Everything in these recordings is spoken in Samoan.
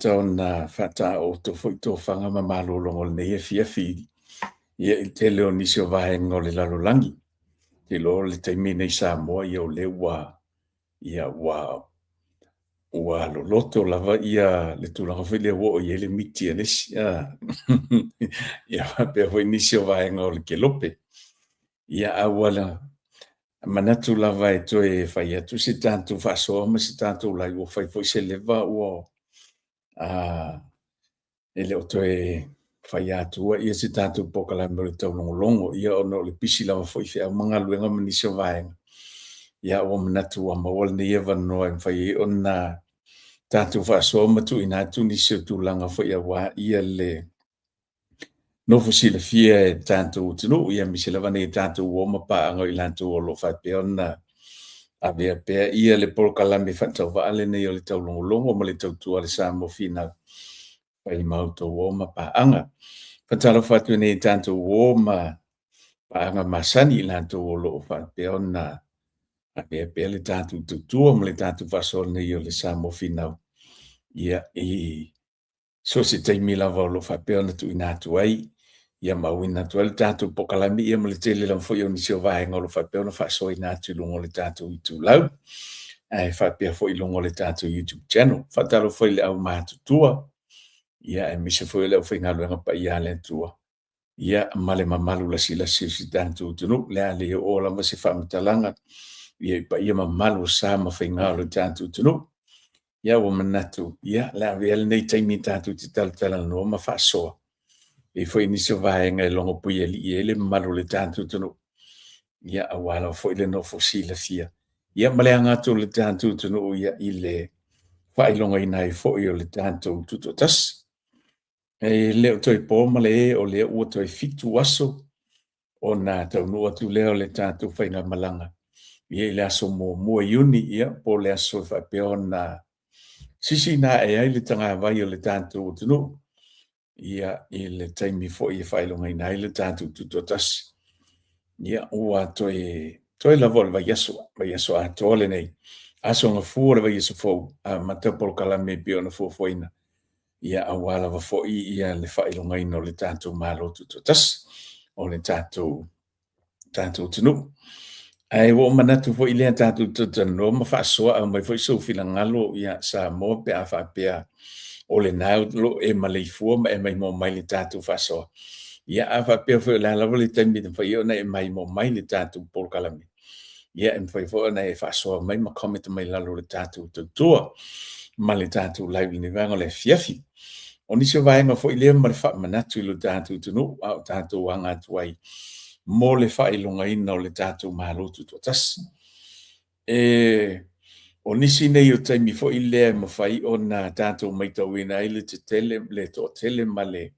amata ona faataoto foi tofaga ma malologa o lenei afiafi ia i le tele o nisi o vaega o le lalolagi. Ou te iloa o le taimi lenei i Samoa o lea ua ia ua ua loloto lava ia le tulaga foi lea ua oo i ai le miti a le isi. Ia faapea foi nisi o vaega o le kelope. Ia a ua manatu lava e toe fai atu se tatou faasoa ma se tatou live, ua fai foi se leva ua e le o toe faia atua ia se tatou polokalame o le taulogologo, ia ona o le pisi lava foi i feau ma galuega ma nisi o vaega. Ia ua manatu ua maua lenei avanoa e mafai ai ona tatou faasoa ma tuuina atu nisi o tulaga foi aua ia le nofo silafia e tatou atunuu, ia aemaise lava nai a tatou uo ma paaga o i latou o lo o faapea ona avea pea ia le polokalame faatauvaa lenei o le taulogologo ma le tautua a le Samoa Finau fai ma outou uo ma paaga. Faatalofa atu i nai a tatou uo ma paaga masani i latou o lo o faapea ona avea pea le tatou tautua ma le tatou faasoa nei o le Samoa Finau, ia i so o se taimi lava o lo o faapea ona tuuina atu ai ia ma auina atu ai le tatou polokalame ia ma le tele lava foi o nisi o vaega o lo o faapea ona faasoaina atu i luga o le tatou itulau ae faapea foi i luga o le tatou YouTube channel. Faatalofa i le aumatutua, ia aemaise foi o le aufaigaluega paia a le Atua, ia ma le mamalu lasilasi o si tatou atunuu. O le a le oo lava se faamatalaga ia i paia mamalu o sa ma faiga o le tatou atunuu. Ia ua manatu, ia o le a avea lenei taimi tatou te talatalanoa ma faasoa. E i ai foi nisi o vaega e logo puialii ai le mamalu o le tatou atunuu, ia aua lava foi le nofo silafia, ia ma le aga atu o le tatou atunuu ia i le faailogaina ai foi o le tatou Tutoatasi. E le o toe po ma le e o lea ua toe 7 aso ona taunuu atu lea o le tatou faigamalaga ia i le aso 1 Iuni, ia po o le aso e faapea ona sisina ae ai le tagavai o le tatou atunuu ia i le taimi foi e faailogaina ai le tatou Tutoatasi. Ia ua toe toe lava o le vaiaso, vaiaso atoa lenei, aso gafua o le vaiaso fou, amata polokalame e pei ona fuafuaina, ia aua lava foi ia le faailogaina o le tatou Malo Tutoatasi, o le tatou atunuu. Ae ua ou manatu foi lea tatou te talanoa ma faasoa, aumai foi sou finagalo ia Samoa pe a faapea o lena o lo o e maleifua ma e maimoa mai i le tatou faasoa. Ia a faapea foi o le a lava le taimi e mafai ai ona e maimoa mai i le tatou polokalame, ia e mafai foi ona e faasoa mai ma comment mai lalo o le tatou tautua ma le tatou live i lenei vaega o le afiafi. O nisi o vaega foi lea ma le faamanatu i lo tatou atunuu a o tatou aga atu ai mo le faailogaina o le tatou Malo Tutoatasi. E o nisi nei o taimi foi lea e mafai ona tatou matauina ai le tetele, le toatele ma le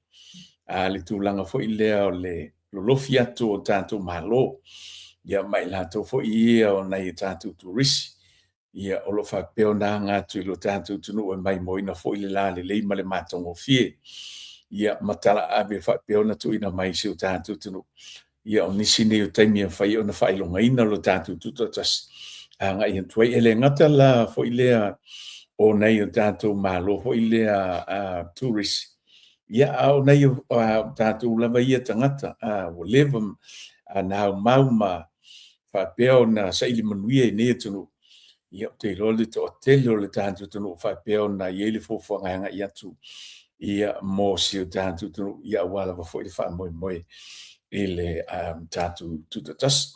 le tulaga foi lea o le lolofi atu o tatou Malo, ia ma i latou foi ia o nai o tatou turisi, ia o lo o faapea ona aga atu i lo tatou atunuu e maimoaina foi le lalelei ma le matagofie, ia ma talaaave faapea ona tuuina mai i si o tatou atunuu. Ia o nisi nei o taimi e mafai ona faailogaina lo tatou Tutoatasi agai atu ai. E le gata la foi lea o nai o tatou Malo foi lea turisi, ia a o nai o tatou lava ia tagata ua leva na aumau ma faapea ona saili manuia i nei atunuu, ia ou te iloa le toatele o le tatou atunuu faapea ona i ai le fuafuaga e agai atu ia mo si o tatou atunuu, ia aua lava foi le faamoemoe i le tatou Tutoatasi.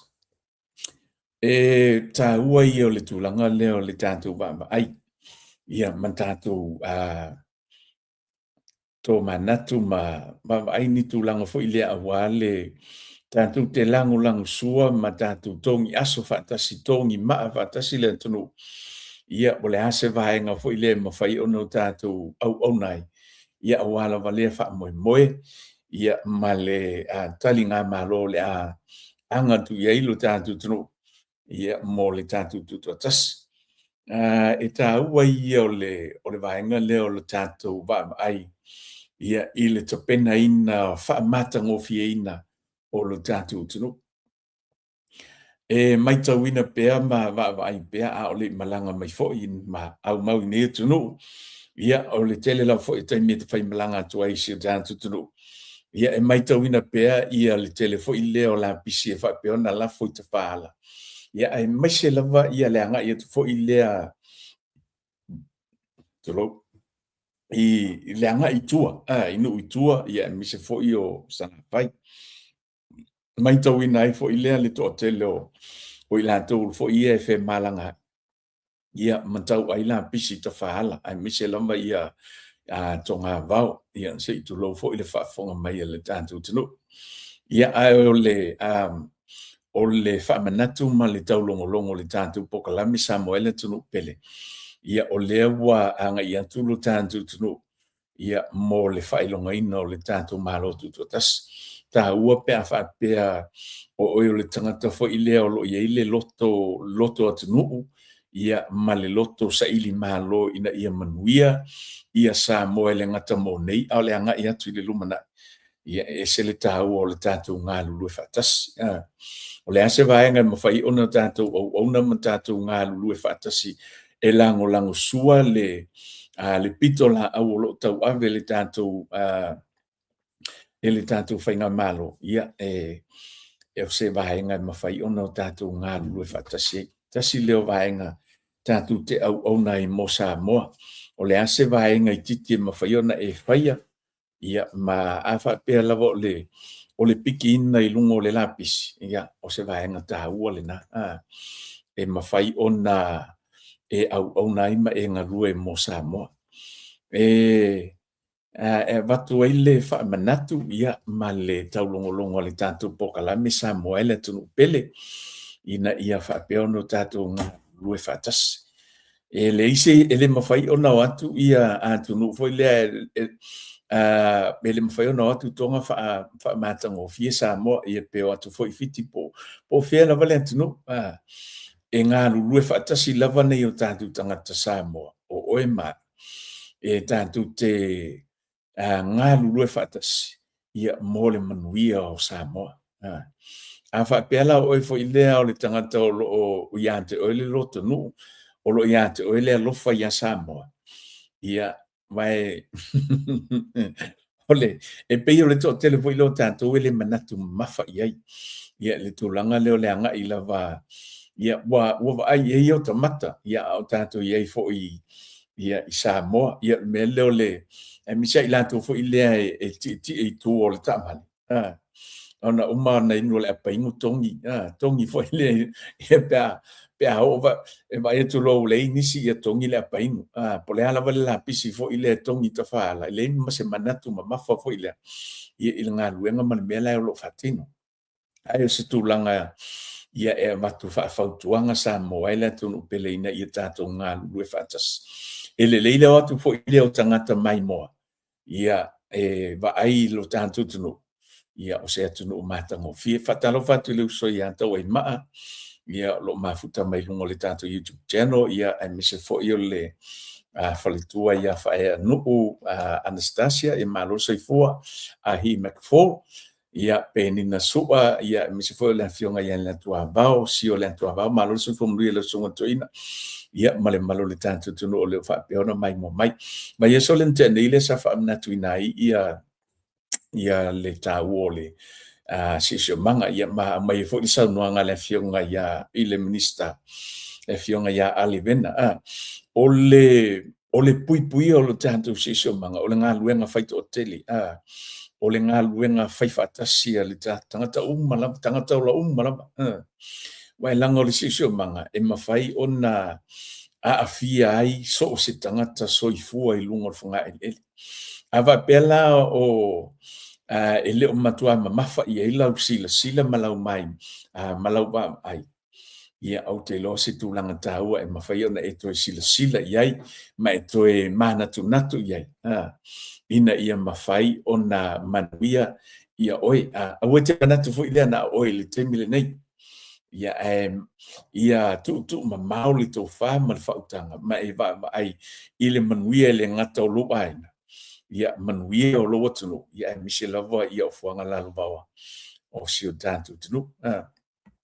E taua ia o le tulaga lea o le tatou vaavaai ia ma tatou tomanatu ma vaavaai ni tulaga foi lea aua le tatou te lagolagosua ma tatou togi aso faatasi, togi maa faatasi le atunuu. Ia, o le a se vaega foi lea e mafai ona tatou auauna ai, ia aua lava lea faamoemoe, ia ma le taligamalo o le a aga atu i ai lo tatou atunuu, ia mo le tatou Tutoatasi. E taua ia o le vaega lea o le tatou vaavaai ia i le tapenaina faamatagofieina o lo tatou atunuu. E matauina pea ma vaavaai pea a o le i malaga mai foi ma aumau i nei atunuu. Ia, o le tele lava foi o taimi e te faimalaga atu ai i si o tatou atunuu, ia e maitauina pea ia le tele foi lea o lapisi e faapea ona lafo i tafaala, ia aemaise lava ia le agai atu foi lea, tulou, i le agai i tua, i nuu i tua, ia aemaise foi o Salafai. Maitauina ai foi lea le toatele o i latou foi ia e femalagaai, ia ma tauai lapisi i tafaala, aemaise lava ia togavao, ia se i tulou foi le faafofoga mai a le tatou atunuu. Ia ae o le faamanatu ma le taulogologo o le tatou polokalame Samoa e le atunuu pele, ia o lea ua agai atu lo tatou atunuu ia mo le faailogaina o le tatou Malo Tutoatasi. Taua pe a faapea o oe o le tagata foi lea o lo o i ai le loto, loto atunuu, ia ma le loto saili malo ina ia manuia ia Samoa e le gata mo nei a o le agai atu i le lumanai. Ia e ese le taua o le tatou galulue faatasi. O le a se vaega e mafai ona tatou auauna ma tatou galulue faatasi e lagolagosua le pitolaau o lo o tauave e le tatou e le tatou faigamalo, ia e o se vaega e mafai ona o tatou galulue faatasi ai. Tasi lea o vaega tatou te auauna ai mo Samoa. O le a se vaega itiiti e mafai ona e faia, ia ma a faapea lava o le pikiina i luga o le lapisi, ia o se vaega taua lena e mafai ona e auauna ai ma e galue mo Samoa. E avatu ai le faamanatu ia ma le taulogologo a le tatou polokalame Samoa e le atunuu pele ina ia faapea ona tatou galulue faatasi. E leai se, e le mafai ona o atu ia atunuu foi lea e le mafai ona o atu Toga faamatagofie Samoa, ia pe o atu foi Fiti po o fea lava le atunuu. E galulue faatasi lava nei o tatou tagata Samoa, o oe ma au, e tatou te galulue faatasi ia mo le manuia o Samoa. A faapea la o oe foi lea o le tagata o lo o ia te oe le lotonuu, o lo o ia te oe le alofa ia Samoa, ia, ma e ole, e pei o le toatele foi lea o tatou e le manatu mamafa i ai. Ia, le tulaga lea o le agai lava, ia, ua vaai i ai ia ota mata, ia, a o tatou i ai foi ia, i Samoa. Ia, o le mea lea o le, aemaise lava i latou foi lea e tietie i tua o le taavale, ona uma ona inu o le apainu togi, togi foi lea, ia pe a oo e vaai atu loa ua leai nisi, ia togi le apainu. Po o le a lava le lapisi foi lea e togi i tafaala, e leai ma se manatu mamafa foi lea i le galuega ma le mea la e o lo o faatino. Ae o se tulaga ia e avatu faafautuaga Samoa e le atunuu pele ina ia tatou galulue faatasi. E lelei le o atu foi lea o tagata maimoa ia e vaai i lo tatou atunuu, ia o se atunuu matagofie. Faatalofa atu i le uso ia Tauaimaa, ia o lo o mafuta mai luga o le tatou YouTube channel, ia aemaise foi o le faletua ia Faaeanuu Anastasia, ia malo le soifua, Ahi McFall, ia Penina Sua, ia aemaise foi o le afioga ia Leatuavao, Sio Leatuavao, malo le soifua manuia i lau susuga toeaina, ia ma le mamalu o le tatou atunuu o lo o faapea ona maimoa mai. Vaiaso lea na tea nei lea sa faamanatuina ai ia ia le taua o le siosiomaga, ia ma aumai ai foi le saunoaga a le afioga ia i le Minisita, le afioga ia Ali Vena. O le puipuia o le tatou siosiomaga, o le galuega faitoatele, o le galuega faifaatasi a le tagata uma lava, tagata ola uma lava. Aua e leaga o le siosiomaga e mafai ona aafia ai so o se tagata soifua i luga o le fogaeleele. A faapea la o e le o matua mamafa i ai lau silasila ma lau mai ma lau vaavaai, ia ou te iloa se tulaga taua e mafai ona e toe silasila i ai ma e toe manatunatu i ai, ina ia mafai ona manuia ia oe. Aua e te manatu foi lea na o oe i le taimi lenei. Ia, ae ia tuutuumamao le tofa ma le faautaga ma e vaavaai i le manuia e le gata o lou aiga, ia manuia o lou atunuu, ia aemaise lava ia ofoaga lalovaoa o si o tatou atunuu.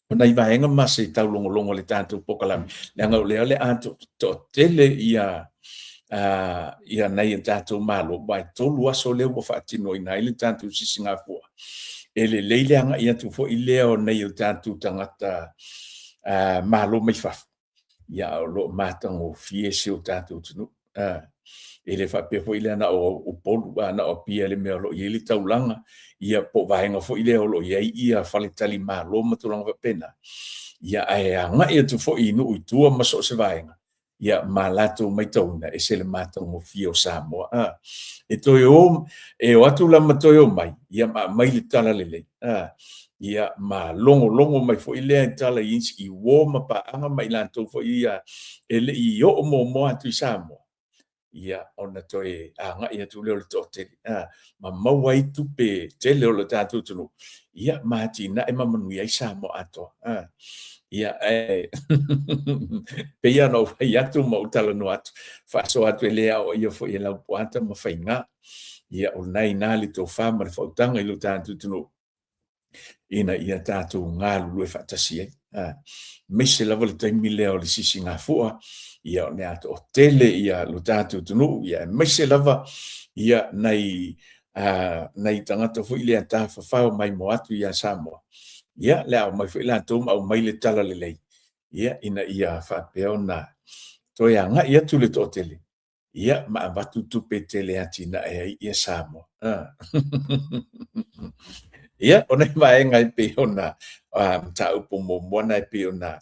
O nai vaega ma se taulogologo o le tatou polokalame, leaga o lea o le a toatele ia ia nai o tatou Malo, aua e 3 aso lea ua faatinoina ai le tatou sisigafua. E lelei le agai atu foi lea o nai o tatou tagata Malo mai fafo, ia a o lo o matagofie si o tatou atunuu. E le faapea foi lea na o Upolu, a na o Apia i le mea o lo o i ai le taulaga, ia po o vaega foi lea o lo o i ai ia faletalimalo ma tulaga faapena. Ia ae agai atu foi i nuu i tua ma so o se vaega, ia ma latou matauina, e ese le matagofie o Samoa. E toe o, e o atu la ma toe omai, ia ma aumai le tala lelei, ia ma logologo mai foi lea i tala i isi i uo ma paaga ma i latou foi ia e le i oo muamua atu i Samoa, ia ona toe agai atu lea o le toatele, ma maua ai tupe tele o le tatou atunuu, ia ma atinae ma manuia ai Samoa atoa. Ia, ae pei lava ona ou fai atu ma ou talanoa atu, faasoa atu e le aoaia foi e Laupua Tamafaiga. Ia, o lena e i ina le tofa ma le faautaga i lo tatou atunuu, ina ia tatou galulue faatasi ai. Aemaise lava le taimi lea o le sisigafua, ia o le a toatele ia lo tatou atunuu, ia aemaise lava ia nai nai tagata foi lea tafafao maimoa atu ia Samoa, ia le a omai foi latou ma aumai le tala lelei, ia ina ia faapea ona toe agai atu le toatele, ia ma avatu tupe tele e atinae ai ia Samoa. Ia, o nai vaega e pei ona mataupu muamua na e pei ona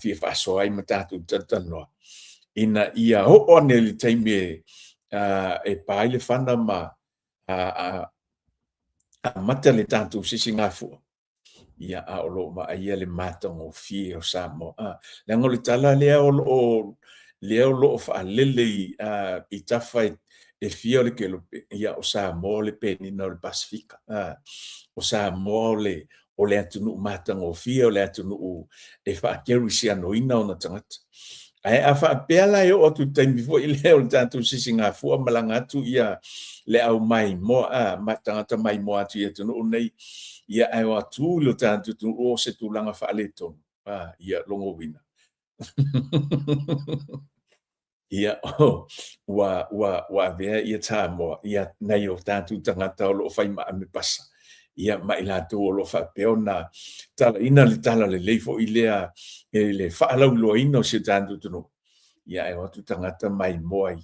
fia faasoa ai ma tatou talatalanoa, ina ia oo ane i le taimi e pa ai le fana ma amata le tatou sisigafua, ia a o lo o vaaia le matagofie o Samoa. Leaga o le tala lea o lo o lea o lo o faalele i tafa e fia o le kelope, ia o Samoa o le penina o le Pasefika. O Samoa o le atunuu matagofie, o le atunuu e faakerisianoina ona tagata. Ae a faapea la e oo atu i le taimi foi lea o le tatou sisigafua malaga atu ia le au maimoa, a tagata maimoa atu i atunuu nei, ia ae o atu i lo tatou atunuu o se tulaga faaletonu, ia logouina. Ia, ua, ua, ua avea ia Samoa, ia nai o tatou tagata o lo o fai ma ame pasa, ia ma i latou o lo o faapea ona talaina le tala lelei foi lea i le faalauiloaina o si o tatou atunuu, ia ae o atu tagata maimoa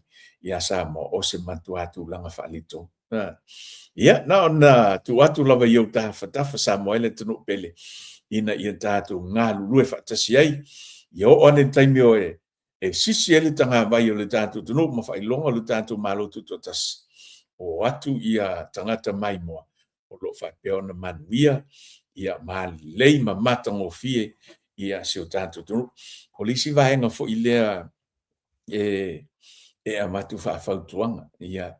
ia Samoa, o se matua tulaga faaletonu. Ia, na ona tuu atu lava i ou tafatafa Samoa e le atunuu pele, ina ia tatou galulue faatasi ai, ia oo ane le taimi o e e sisi ai le tagavai o le tatou atunuu ma faailoga o le tatou Malo Tutoatasi, o atu ia tagata maimoa o lo o faapea ona manuia, ia ma lelei ma matagofie ia si o tatou atunuu. O le isi vaega foi lea e avatu faafautuaga ia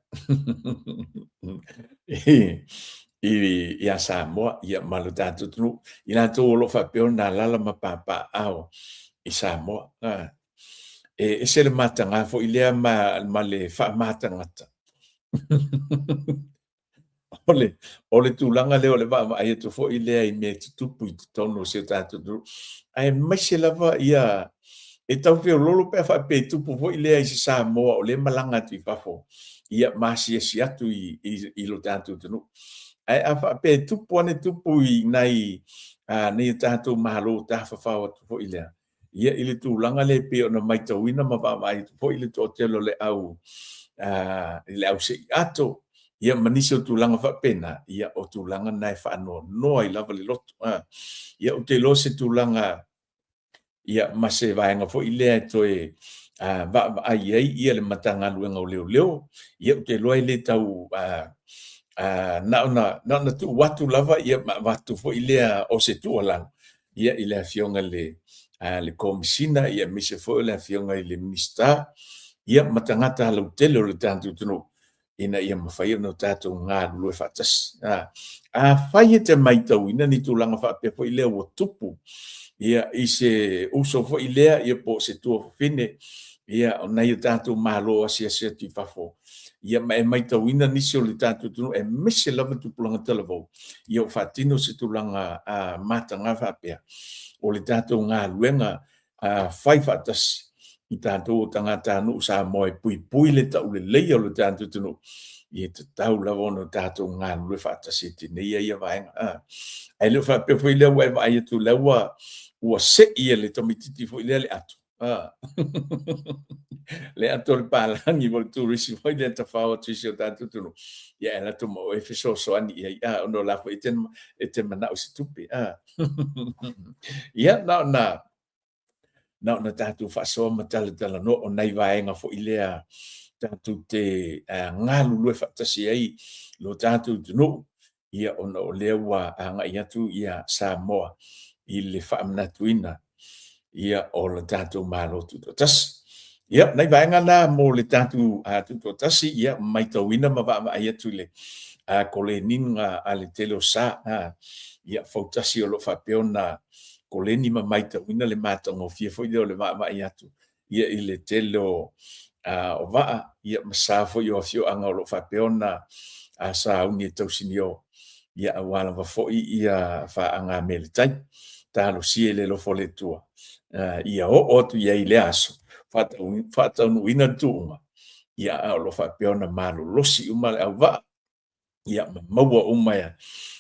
ia Samoa ia ma lo tatou atunuu, i latou o lo o faapea ona alaala ma papaaao i Samoa. E ese le mataga foi lea ma le faamatagata. O le tulaga lea o le vaavaai atu foi lea i mea e tutupu i totonu o si o tatou atunuu, aemaise lava ia e tau feoloolo pe a faapea e tupu foi lea i se Samoa o lea e malaga atu i fafo, ia ma asiasi atu i lo tatou atunuu. Ae a faapea e tupu ane tupu i nai nei o tatou Malo tafafao atu foi lea, ia i le tulaga lea e pei ona matauina ma vaavaai atu foi le toatele o le au i le au sei ato, ia ma nisi o tulaga faapena, ia o tulaga na e faanoanoa ai lava le loto. Ia ou te iloa se tulaga ia ma se vaega foi lea e toe vaavaai ai ia le Matagaluega o Leoleo, ia ou te iloa e le tau na ona tuu atu lava ia ma avatu foi lea o se tuualalo ia i le Afioga i le Komesina ia aemaise foi o le Afioga i le Minisita ia ma tagata lautele o le tatou atunuu ina ia mafai ona tatou galulue faatasi. Afai e te matauina ni tulaga faapea foi lea ua tupu ia i se uso foi lea ia po o se tuafafine ia o nai o tatou Malo asiasi atu i fafo ia ma e matauina nisi o le tatou atunuu aemaise lava tupulaga talavou ia ua faatino se tulaga mataga faapea o le tatou galuega fai faatasi. i tatou o tagatanuu Samoa e puipui le tauleleia o le tatou atunuu, ia e tatau lava ona tatou galulue faatasi e tineia ia vaega. Ae le o faapea foi lea ua e vaai atu lea ua sei e le tamaitiiti foi lea le ato. Le ato o le palagi po o le turisi foi lea e tafao atu i si o tatou atunuu, ia e alu atu ma oe e fesoasoani i ai, ona o la foi e te manao i se tupe. Ia, na ona na ona tatou faasoa ma talatalanoa o nai vaega foi lea tatou te galulue faatasi ai lo tatou atunuu, ia ona o lea ua agai atu ia Samoa i le faamanatuina ia o le tatou Malo Tutoatasi. Ia, nai vaega na mo le tatou Tutoatasi, ia matauina ma vaavaai atu i le koleniga a le tele o sa, ia fautasi o lo o faapea ona koleni ma matauina le matagofie foi lea o le vaavaai atu ia i le tele o vaa ia ma sa foi o afioaga o lo o faapea ona sauni e tausinio ia aua lava foi ia faaagamea le tai. Talosia i le alofa o le Atua ia oo atu i ai i lea aso faataunuuina le tuuga ia a o lo o faapea ona malolosi uma le auvaa ia ma maua uma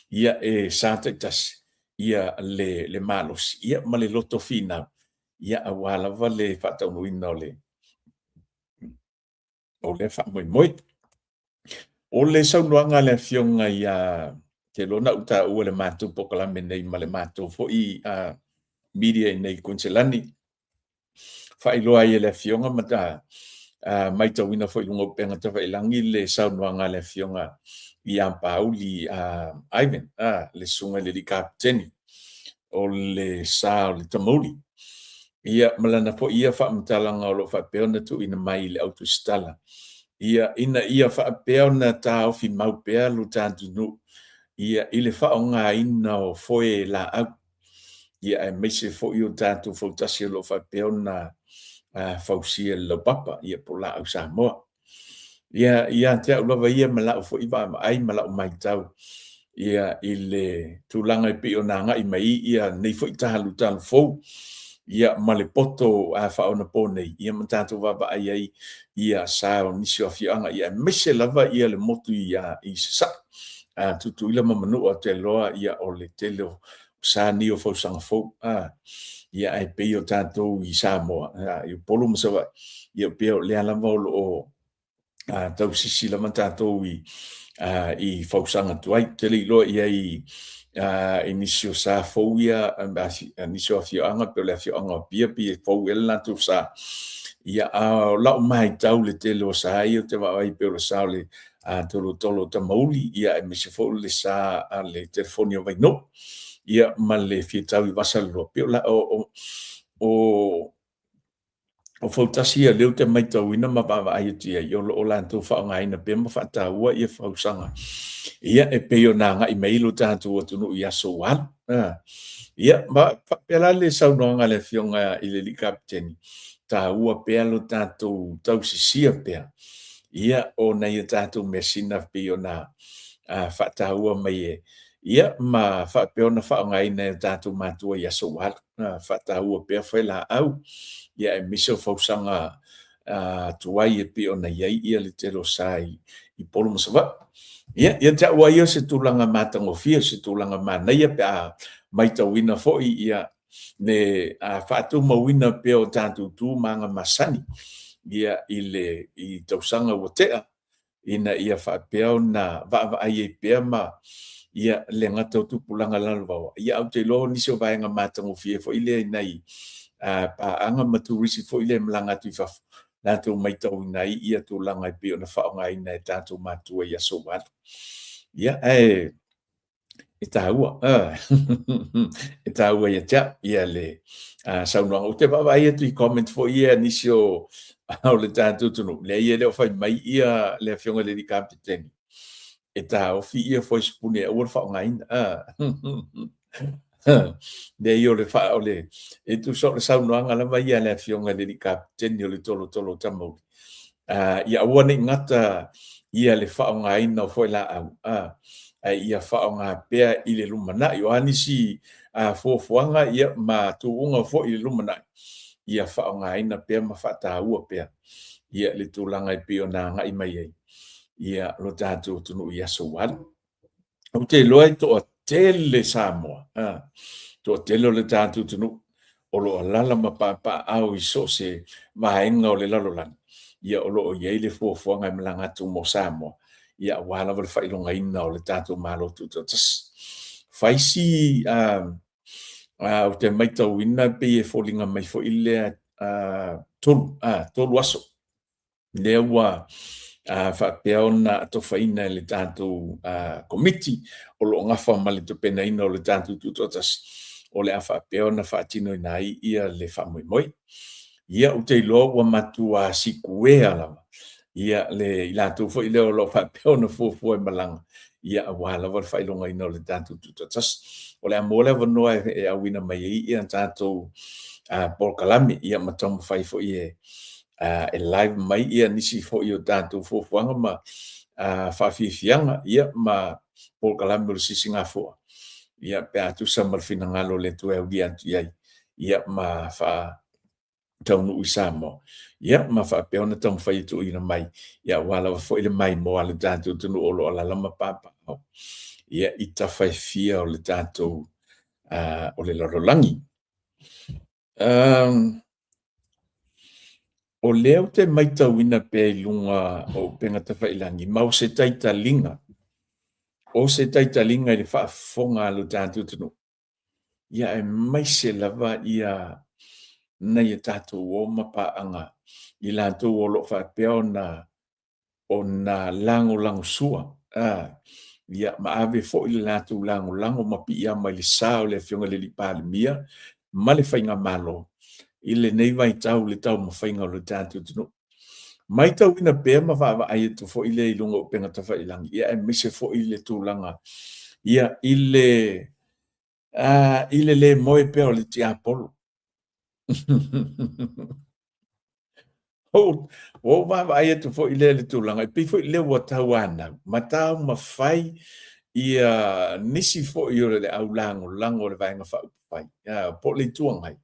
ia e sa taitasi ia le malosi ia ma le loto finau ia aua lava le faataunuuina o le o lea faamoemoe. O le saunoaga a le Afioga ia te iloa na ou taua i le matou polokalame nei ma le matou foi media i inei i Kuiniselani, faailoa ai e le Afioga ma matauina foi i luga o upega tafailagi le saunoaga a le Afioga ia Pauli Ivan, le susuga i le alii Kapeteni o le sa o le Tamauli. Ia, ma lana foi ia faamatalaga o lo o faapea ona tuuina mai i le au tusitala, ia, ina ia faapea ona taofi mau pea lo tatou nuu, ia, i le faaaogaina o foe laau, ia, aemaise foi o tatou fautasi o lo o faapea ona fausia i le laupapa, ia, po o laau Samoa. Ia, ia te au lava ia ma lau foi vaavaai ma lau matau ia i le tulaga e pei ona agai mai ai ia nei foi talutalu fou ia ma le poto faaonaponei ia ma tatou vaavaai ai ia sa o nisi o afioaga ia aemaise lava ia le motu i Sasae, Tutuila ma Manua ou te iloa ia o le tele o sa nei o fausaga fou ia ae pei o tatou i Samoa i Upolu ma Savaii ia pei o lea lava o lo o tausisi lava tatou i fausaga tuai. Ou te le iloa i ai i nisi o sa fou ia, nisi o afioaga pei o le afioaga o Apia pei e fou ea le latou sa. Ia, a o lau matau i le tele o sa ia ou te vaavaai pei o le sa o le tolotolo o Tamauli, ia aemaise foi o le sa a le telefoni o Vainuu, ia ma le Fiatau i Vasaloloa. Pei o o fautasi ia lea ou te matauina ma vaavaai atu i ai, o lo o latou faaaogaina pea ma faataua ia fausaga ia e pei ona agai mai ai lo tatou atunuu i aso ua alu. Ia, ma faapea la le saunoaga a le Afioga i le Alii Kapeteni, taua pea lo tatou tausisia pea ia o nai a tatou measina pei ona faataua mai e ia ma faapea ona faaaogaina e o tatou matua i aso ua alu. Faataua pea foelaau ia aemaise o fausaga tuai e pei ona i ai ia le tele o sa i Upolu ma Savaii. Ia, ia te au lava ia o se tulaga matagofie, o se tulaga manaia pe a matauina foi ia le faatumauina pea o tatou tu ma aga masani ia i le i tausaga ua tea ina ia faapea ona vaavaai ai pea ma ia le gata o tupulaga lalovaoa. Ia, ae ou te iloa o nisi o vaega matagofie foi lea i nai paaga ma turisi foi lea e malaga atu i fafo, latou matauina ai ia tulaga e pei ona faaaogaina e tatou matua i aso ua alu. Ia, ae e taua, e taua ia te au ia le saunoaga. Ou te vaavaai atu i comment foi ia a nisi o le tatou atunuu, leai e le o fai mai ia le Afioga i le Alii Kapeteni e taofi ia foesipuni e aua le faaaogaina. Leai o le o le e tusa o le saunoaga lava ia a le Afioga i le Alii Kapeteni o le Tolotolo o Tamauli, ia aua ne i gata ia le faaaogaina o foelaau, ae ia faaaoga pea i le lumanai. O a nisi fuafuaga ia ma tuuga foi i le lumanai, ia faaaogaina pea ma faataua pea ia le tulaga e pei ona agai mai ai ia lo tatou atunuu i aso ua alu. Ou te iloa e toatele Samoa, toatele o le tatou atunuu o lo o alaala ma papaaao i so o se vaega o le lalolagi, ia o lo o i ai le fuafuaga e malaga atu mo Samoa, ia aua lava le faailogaina o le tatou Malo Tutoatasi. Fai si ou te matauina pei e foliga mai foi lea 3 aso lea ua faapea ona atofaina e le tatou Komiti o lo o gafa ma le tapenaina o le tatou Tutoatasi, o le a faapea ona faatinoina ai ia le faamoemoe. Ia, ou te iloa ua matua sikuea lava ia le i latou foi lea o lo o faapea ona fuafua e malaga, ia aua lava le faailogaina o le tatou Tutoatasi. O le a maua le avanoa e auina mai ai ia tatou polokalame, ia ma taumafai foi e e live mai ia nisi foi o tatou fuafuaga ma faafiafiaga ia ma polokalame o le Sisigafua, ia pe a tusa ma le finagalo o le Atua e aulia atu i ai, ia ma faataunuu i Samoa, ia ma faapea ona taumafai e tuuina mai, ia aua lava foi le maimoa a le tatou atunuu o lo o alaala ma papaaao, ia i tafa e fia o le tatou o le lalolagi. O lea ou te matauina pea i luga o upega tafailagi, ma o se taitaliga, o se taitaliga i le faafofoga a lo tatou atunuu, ia aemaise lava ia nai a tatou uo ma paaga, i latou o lo o faapea ona ona lagolagosua, ia, ma ave foi le latou lagolago ma piiama i le sa o le Afioga i le Alii Palemia ma le Faigamalo i lenei vaitau i le taumafaiga o le tatou atunuu. Matauina pea ma vaavaai atu foi lea i luga o upega tafailagi, ia aemaise foi le tulaga ia i le i le le moe pea o le tiapolo. Ua ou vaavaai atu foi lea i le tulaga, e pei foi lea ua tauanau ma taumafai ia nisi foi o le au lagolago o le Vaega Faaupufai, po o le Itu Agai,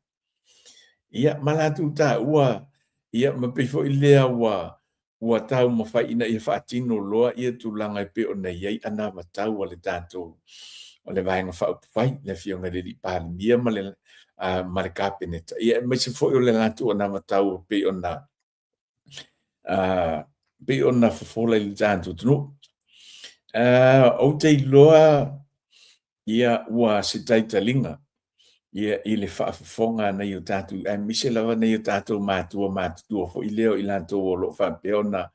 ia ma latou taua, ia ma pei foi lea ua ua taumafai ina ia faatino loa ia tulaga e pei ona i ai anavatau a le tatou o le Vaega Faaupufai, le Afioga i le Alii Palemia ma le, ma le Kapeneta, ia aemaise foi o le latou anavatau e pei ona pei ona fofola i le tatou atunuu. Ou te iloa ia ua se taitaliga ia i le faafofoga a nai o tatou, aemaise lava nai o tatou matua matutua foi lea o i latou o lo o faapea ona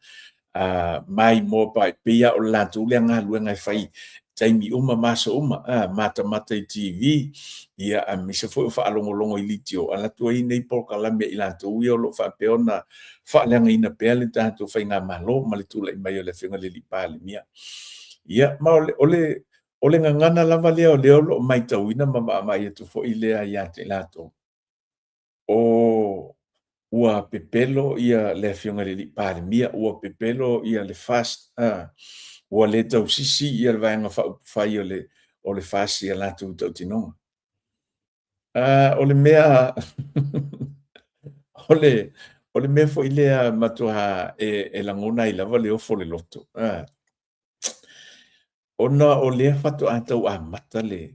maimoa pa, e pei lava o le latou lea galuega e fai i taimi uma ma aso uma, matamata i TV, ia aemaise foi o faalogologo i leitio, alu atu ai nei polokalame a i latou ia o lo o faapea ona faaleagaina pea le tatou faigamalo ma le tulai mai o le Afioga i le Alii Palemia. Ia, ma o le O le gagana lava lea o lea o lo o matauina ma vaavaai atu foi lea ia te i latou, o ua pepelo ia le Afioga i le Alii Palemia, ua pepelo ia le FAST, ua le tausisi ia le Vaega Faaupufai o le FAST i a latou tautinoga. O le mea o le mea foi lea matua e lagona ai lava le ofo o le loto. Ona o lea faatoa tau amata le...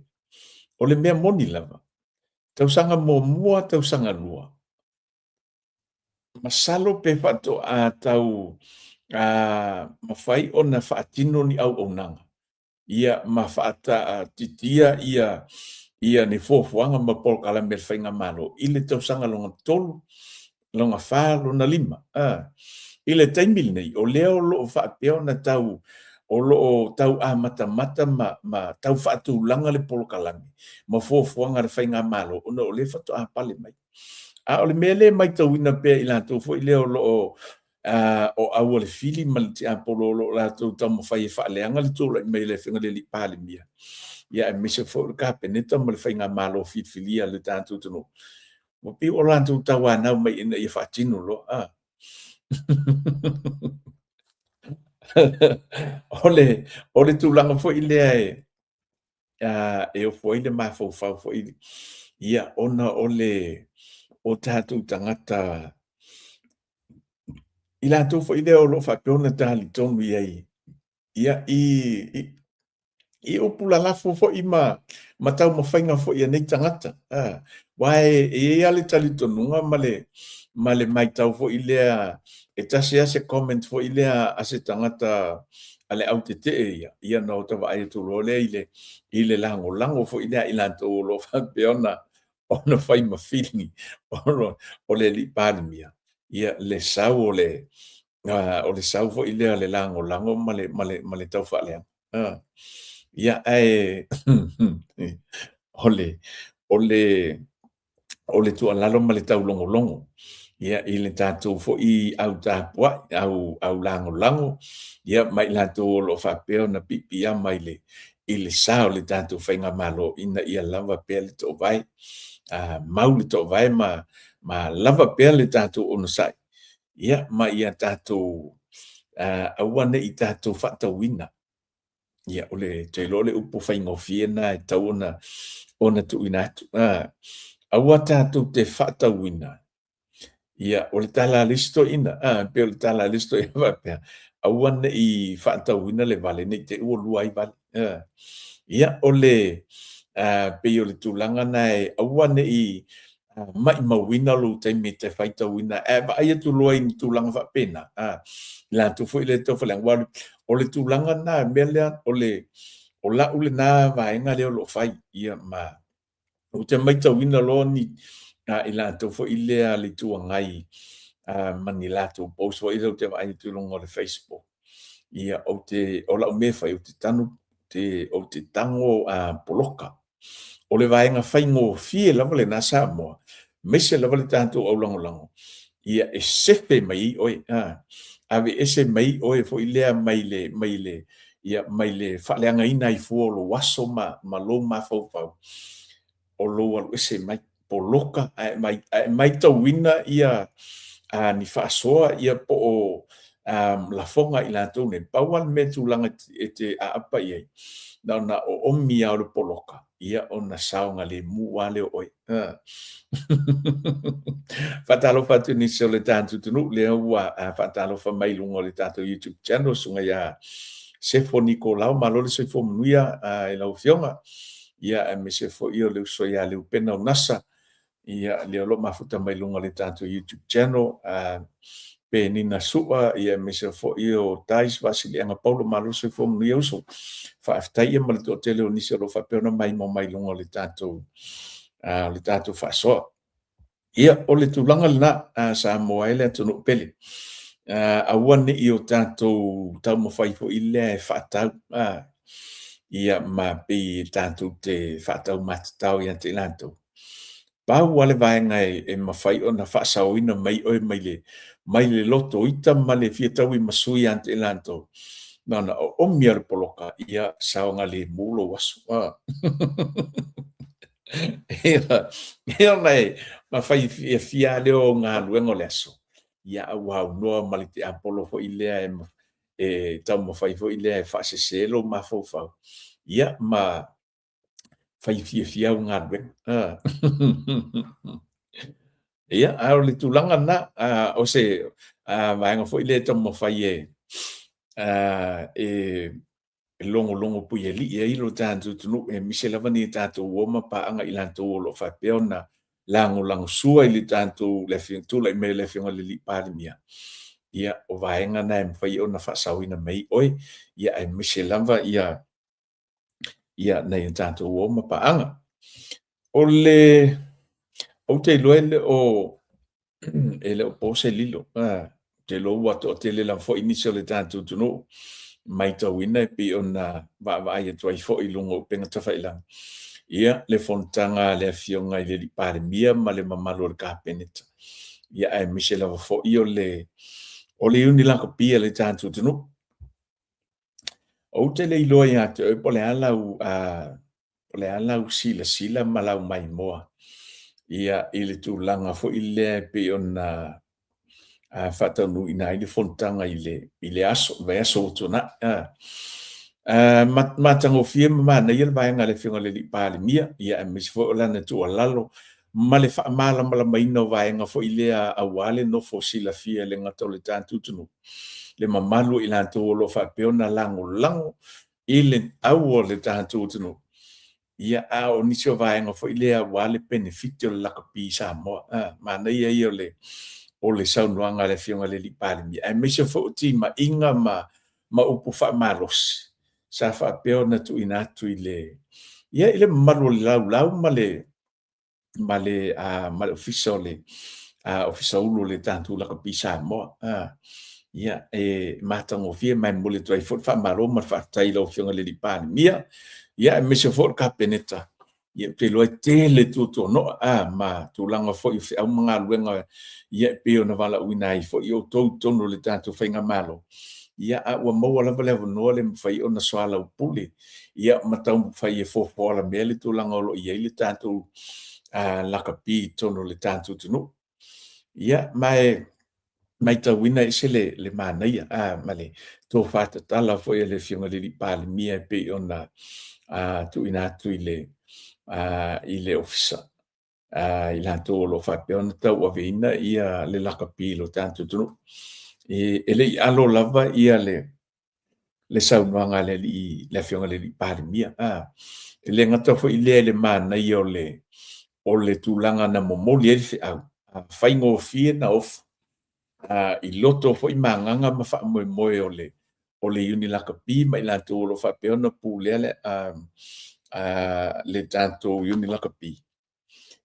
O le mea moni lava, tausaga muamua, tausaga lua, masalo pe faatoa tau mafai ona faatino ni auaunaga ia ma faataatitia ia ia ni fuafuaga ma polokalame a le faigamalo i le tausaga lona 3, lona 4, lona 5. I le taimi lenei, o lea o lo o faapea ona tau o lo o tau amatamata ma, ma tau faatulaga le polokalame ma fuafuaga a le faigamalo ona o lea faatoa pale mai. A o le mea lea e matauina pea i latou foi lea o lo o o aualefili ma le tiapolo o lo o latou taumafai e faaleaga le tulai mai o le Afioga i le Alii Palemia, ia aemaise foi o le Kapeneta ma le faigamalo filifilia a le tatou atunuu, ua pei ua latou tauanau mai ina ia faatino loa. O le tulaga foi lea e e ofo ai le mafaufau foi ia ona o le o tatou tagata i latou foi lea o lo o faapea ona talitonu i ai, ia, i upu lalafo foi ma taumafaiga foi a nei tagata. Aua e i ai lava le talitonuga ma le matau foi lea, e tasi lava se comment foi lea a se tagata a le autetee ia, ia ona ota vaai atu loa lea i le lagolago foi lea a i latou o lo o faapea ona fai ma fili o le alii Palemia, ia le sau o le sau foi lea o le lagolago ma le taufaaleaga. Ia, ae o le tuualalo ma le taulogologo ia i le tatou foi au tapuai, au lagolago, ia ma i latou o lo o faapea ona piipiiama i le sa o le tatou faigamalo ina ia lava pea le toovae, mau le toovae ma lava pea le tatou onosai, ia ma ia tatou aua ne i tatou faatauina. Ia, o le, ou te iloa o le upu faigofie lena e tatau ona tuuina atu. Aua tatou te faatauina. Ia, o le tala a le isi toeaina, pei o le tala a le isi toeaina faapea, aua ne i faatauina le vale, ne i te i ua lua ai vale. Ia, o le, pei o le tulaga lena e aua ne i maimauina lou taimi e te faitauina ai, ae vaai atu loa i ni tulaga faapena, i latou foi lea e tau faleaga. Aua o le tulaga lena, le mea lea, o le, o lau lena vaega lea o lo o fai, ia ma ou te matauina loa ni i latou foi lea a le Itu Agai ma ni latou post foi lea ou te vaai atu i luga o le Facebook, ia ou te, o lau mea e fai, ou te tanu, ou te tago poloka. O le vaega faigofie lava lena Samoa, aemaise lava le tatou aulagolago, ia e sefe mai ai oe, aveese mai oe foi lea mai le, mai le, ia, mai le faaleagaina ai fua o lou aso ma lou mafaufau, o lou alu ese mai, poloka ae matauina ia ni faasoa ia po o lafoga a i latou nei. Pau lava le mea tulaga e te aapa i ai, na ona oomi lava o le poloka, ia ona saogalemu lava lea o oe. Faatalofa atu i nisi o le tatou atunuu lea ua faatalofa mai i luga o le tatou YouTube channel, susuga ia Sefo Nikolao, malo le soifua manuia i lau Afioga. Ia, aemaise foi o le uso ia Leupena Unasa, ia, lea o lo o mafuta mai luga o le tatou YouTube channel, Penina Sua, ia, aemaise foi o Tais Vasiliaga Paulo, malo le soifua manuia uso. Faafetai ia ma le toatele o nisi o lo o faapea ona maimoa mai luga o le tatou, le tatou faasoa. Ia, o le tulaga lena, Samoa e le atunuu pele. Aua ne i o tatou taumafai foi lea e faatau, ia ma pei e tatou te faataumatatao ia te i latou. Pau lava le vaega e mafai ona faasaoina mai oe mai le loto ita ma le fia tauimasui ia te i latou, na ona oomi lava o le poloka, ia saogalemu lou aso. Ia mai ma fai fiafia lea o galuega o le aso. Ia a ua aunoa ma le tiapolo foi lea e taumafai foi lea e faasese lou mafaufau. Ia ma fai fiafia au galuega. Ia, a o le tulaga lena, o se vaega foi lea e taumafai e e logologo puialii ai lo tatou atunuu, aemaise lava ni tatou uo ma paaga i latou o lo o faapea ona lagolagosua i le tatou le afioga, tulai mai le afioga i le alii Palemia. Ia, o vaega na e mafai ona faasaoina mai oe, ia aemaise lava ia ia nai o tatou uo ma paaga. O le, ou te iloa e le o e le o po se lilo. Ou te iloa ua toatele lava foi nisi o le tatou atunuu matauina e pei ona vaavaai atu ai foi i luga o upega tafailagi, ia le fonotaga a le Afioga i le Alii Palemia ma le mamalu o le Kapeneta, ia aemaise lava foi o le Iuni Lakapi a le tatou atunuu. Ou te le iloa ia te oe po o le a lau, po o le a lau silasila ma lau maimoa ia i le tulaga foi lea e pei ona faataunuuina ai le fonotaga i le, i le aso, le vaiaso ua tuanai. Matagofie ma manaia le vaega a le Afioga i le Palemia, ia aemaise foi o lana tuualalo. ma le faamalamalamaina o vaega foi lea aua le nofo silafia e le gata o le tatou atunuu, le mamalu o i latou o lo o faapea ona lagolago i le au o le tatou atunuu. Ia, a o nisi o vaega foi lea aua le penefiti o le lakapi i Samoa. Manaia ia o le saunoaga a le Afioga i le Palemia, aemaise foi o timaiga ma upu faamalosi sa faapea ona tuuina atu i le, ia, i le mamalu o le laulau ma le Ofisa o le Ofisa Ulu o le tatou Lakapi Samoa. Ia, e matagofie ma e momoli atu ai foi le faamalo ma le faafetai i lau Afioga i le Palemia, ia aemaise foi o le Kapeneta. Ia, ou te iloa e tele tuatuanoa ma tulaga foi o feau ma galuega ia e pei ona valaauina ai foi outou i totonu o le tatou faigamalo. Ia, a ua maua lava le avanoa le mafai ona soalaupule ia ma taumafai e foafoa alamea le tulaga o lo o i ai le tatou lakapi i totonu o le tatou atunuu. Ia, ma e matauina e ese le manaia ma le tofa tatala foi a le Afioga i le Palemia e pei ona tuuina atu i le Ofisa i latou o lo o faapea ona tauaveina ia le lakapi i lo tatou atunuu. E le i alo lava ia le saunoaga a le alii, le Afioga i le Palemia. E le gata foi lea i le manaia o le tulaga na momoli ai le feau, faigofie na ofo i loto foi ma agaga ma faamoemoe o le Iuni Lakapi ma i latou o lo o faapea ona pulea le tatou Iuni Lakapi.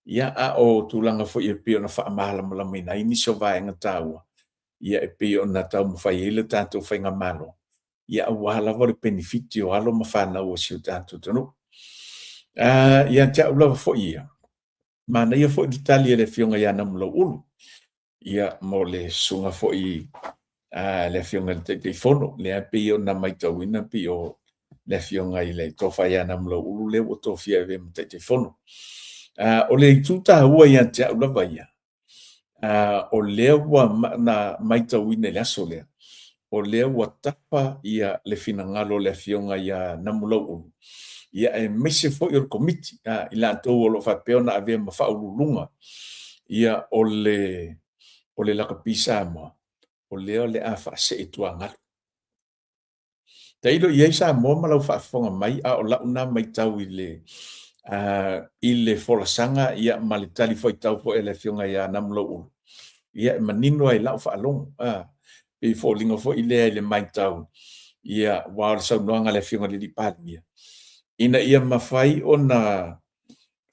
Ia, a o tulaga foi e pei ona faamalamalamaina ai nisi o vaega taua, ia e pei ona taumafai ai le tatou faigamalo, ia aua lava le penefiti o alo ma fanau a si o tatou atunuu. Ia te au lava foi ia, manaia foi le tali a le Afioga ia Namulauulu, ia mo le susuga foi a le Afioga i le Taitaifono, lea pei ona matauina pei o le Afioga i le Tofa ia Namulauulu lea ua tofia e avea ma Taitaifono. O le itu taua ia te au lava ia, o lea ua na matauina i le aso lea, o lea ua tapa ia le finagalo o le Afioga ia Namulauulu, ia aemaise foi o le Komiti, i latou o lo o faapea ona avea ma faauluuluga ia o le Lakapi Samoa, o lea o le a faasee tuagalu. Tailo i ai Samoa ma lau faafofoga mai, a o lau na matau i le folasaga ia ma le talifuaitau foi a le Afioga ia Namulauulu, ia e manino ai lau faalogo. Pei e foliga foi lea i le matau, ia aua o le saunoaga a le Afioga i le Palemia, ina ia mafai ona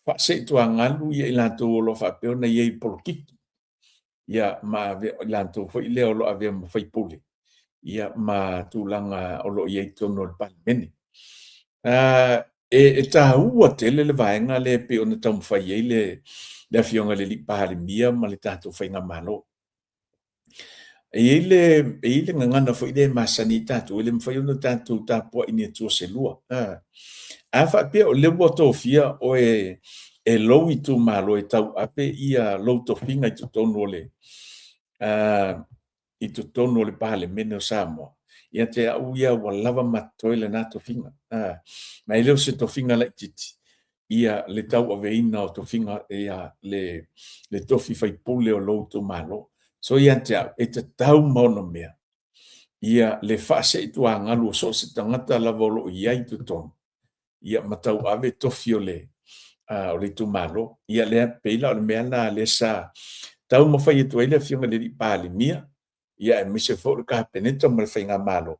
faaseetuagalu ia i latou o lo o faapea ona i ai i polokiki, ia ma i latou foi lea o lo o avea ma faipule, ia ma tulaga o lo o i ai i totonu o le Palemene. E taua tele le vaega lea e pei ona taumafai ai le Afioga i le Palemia ma le tatou faigamalo. E i ai le, e i ai le gagana foi lea e masani ai tatou, e le mafai ona tatou tapuai ni atua se lua. A faapea o lea ua tofia oe e lou itumalo e tauave ia lou tofiga i totonu o le i totonu o le Palemene o Samoa, ia te au ia ua lava ma totoe lena tofiga. Ma e le o se tofiga laitiiti ia le tauaveina o tofiga, ia le tofi faipule o lou itumalo. So ia te au, e tatau ma onomea ia le faaseetuagalu o so o se tagata lava o lo o i ai i totonu, ia ma tauave tofi o le itumalo. Ia lea pei la o le mea lena lea sa taumafai atu ai le Afioga i le Palemia, ia aemaise foi o le Kapeneta ma le faigamalo,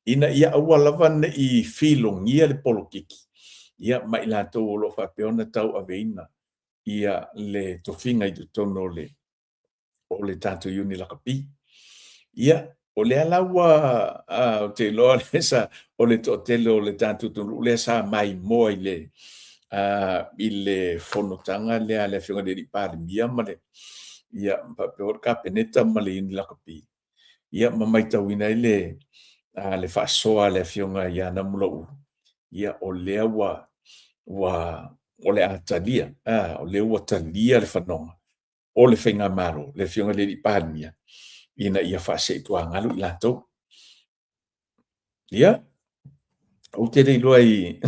ina ia aua lava ne i filogia le polokiki, ia ma i latou o lo o faapea ona tauaveina ia le tofiga i totonu o le o le tatou Iuni Lakapi. Ia, o lea la ua, ou te iloa lea sa, o le toatele o le tatou atunuu lea sa maimoa i le, i le fonotaga lea a le Afioga i le Palemia ma le, ia, faapea foi le Kapeneta ma le Iuni Lakapi, ia ma matauina ai le, le faasoa a le Afioga ia Namulauulu, ia, o lea ua, ua, o le a talia, o lea ua talia le fanoga o le faigamalo, le Afioga i le Palemia, ina ia faaseetuagalu i latou. Ia, ou te le iloa i...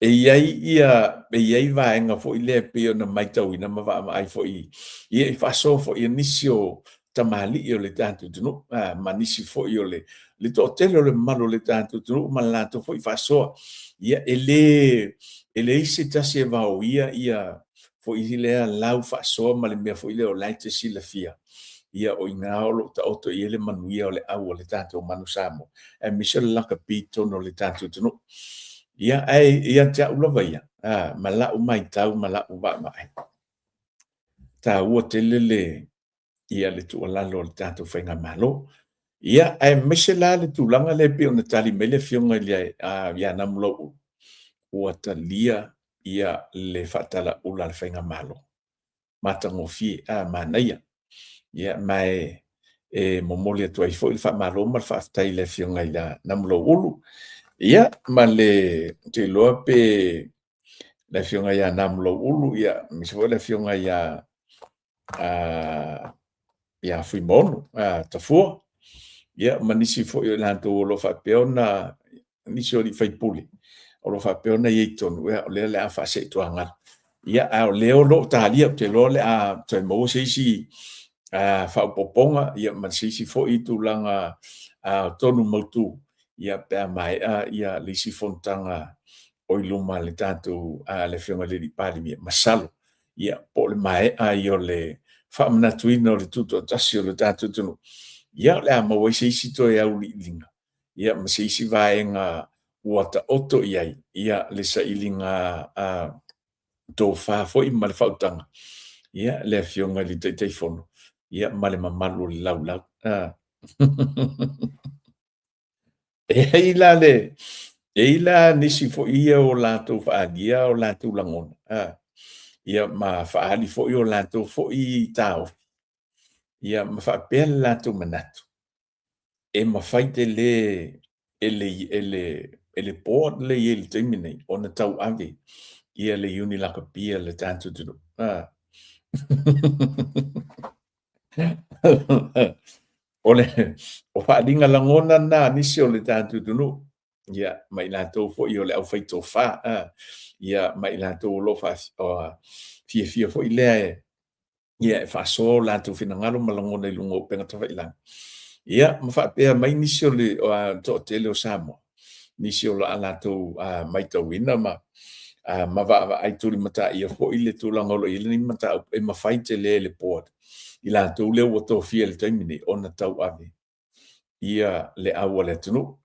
E i ai ia, e i ai vaega foi lea e pei ona matauina ma vaavaai foi ia i faasoa foi a nisi o tamalii o le tatou atunuu, ma nisi foi o le le toatele o le mamalu o le tatou atunuu ma le latou foi faasoa. Ia e le e leai se tasi e vaoia ia foi lea lau faasoa ma le mea foi lea o la e te silafia, ia o i ina o lo o taoto i ai le manuia o le au a le tatou manu Samoa, aemaise o le lakapi i totonu o le tatou atunuu. Ia, ae ia te au lava ia, ma lau matau ma lau vaavaai, taua tele le ia le tuualalo a le tatou faigamalo. Ia, aemaise la le tulaga lea e pei ona tali mai le Afioga i le ia Namulauulu, ua talia ia le faatalaula a le faigamalo. Matagofie, a, manaia. Ia, ma e, e momoli atu ai foi le faamalo ma le faafetai i le Afioga ia Namulauulu. Ia, ma le, ou te iloa pe le Afioga ia Namulauulu, ia, aemaise foi le Afioga ia ia Fuimaono Tafua, ia ma nisi foi o i latou o lo o faapea ona, nisi o alii faipule o lo o faapea ona i ai i totonu, ia, o lea o le a faaseetuaga. Ia, a o lea o lo o talia, ou te iloa o le a toe maua se isi faaopoopoga, ia ma se isi foi tulaga tonu mautu, ia pe a maea ia le isi fonotaga o i luma a le tatou, le Afioga i le Palemia. Masalo ia po o le maea ai o le faamanatuina o le tutoatasi o le tatou atunuu, ia o le a maua ai se isi toe auiliiliga, ia ma se isi vaega ua taoto i ai ia le sailiga a tofa foi ma le faautaga, ia le Afioga i le Taitaifono, ia ma le mamalu o le laulau. E i ai la le, e i ai la nisi foi ia o latou faaalia o latou lagona, ia ma faaali foi o latou foi taofi, ia ma faapea le latou manatu, e mafai tele e le, e le, e le board lea e i ai i le taimi nei ona tauave ia le Iuni Lakapi a le tatou atunuu. O le o faaaliga lagona na a nisi o le tatou atunuu, ia, ma i latou foi o le aufaitofa, ia, ma i latou o lo o fiafia foi lea e, ia, e faasoa o latou finagalo ma lagona i luga o upega tafailagi. Ia, ma faapea mai nisi o le toatele o Samoa, nisi o a latou matauina ma ma vaavaai tulimataia foi le tulaga o lo o i ai lenei mataupu, e mafai tele e le board i latou lea ua tofia i le taimi nei ona tauave ia le au a le atunuu.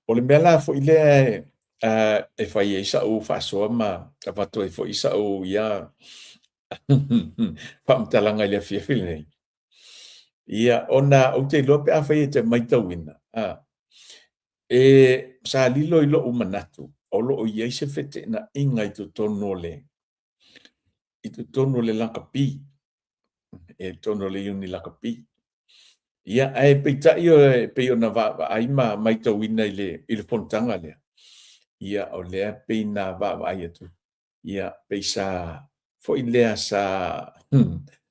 O le mea la foi lea e fai ai sa'u faasoa ma avatu ai foi sa'u ia faamatalaga i le afiafi lenei, ia ona ou te iloa pe afai e te matauina, e sa lilo i lo'u manatu o lo o i ai se feteenaiga i totonu o le i totonu o le lakapi, i totonu o le Iuni Lakapi. Ia, ae peitai e pei ona vaavaai ma matauina i le i le fonotaga lea, ia o lea pei na vaavaai atu, ia pei sa foi lea sa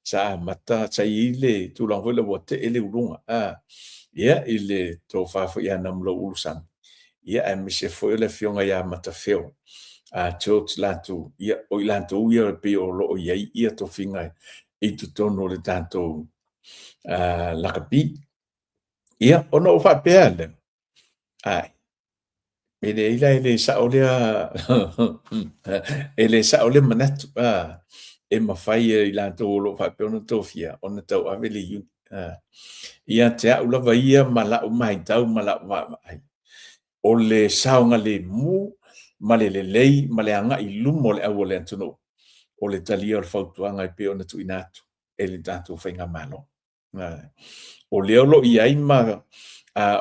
sa amata, sa i ai le tulaga foi lea ua tee le uluga, ia, i le tofa foi ia Namulauulu Sami, ia aemaise foi o le afioga ia Matafeo, a George latou, ia, o i latou ia e pei o lo o i ai ia tofiga i totonu o le tatou lakapi. Ia, ona ou faapea lea, ai, e leai la e le sao lea e le sao lea manatu, e mafai e i latou o lo o faapea ona tofia ona tauave le iuni. Ia te au lava ia ma lau matau ma lau vaavaai, o le saogalemu ma le lelei ma le agai i luma o le au o le atunuu, o le talia o le fautuaga e pei ona tuuina atu e le tatou faigamalo. O lea o lo o i ai ma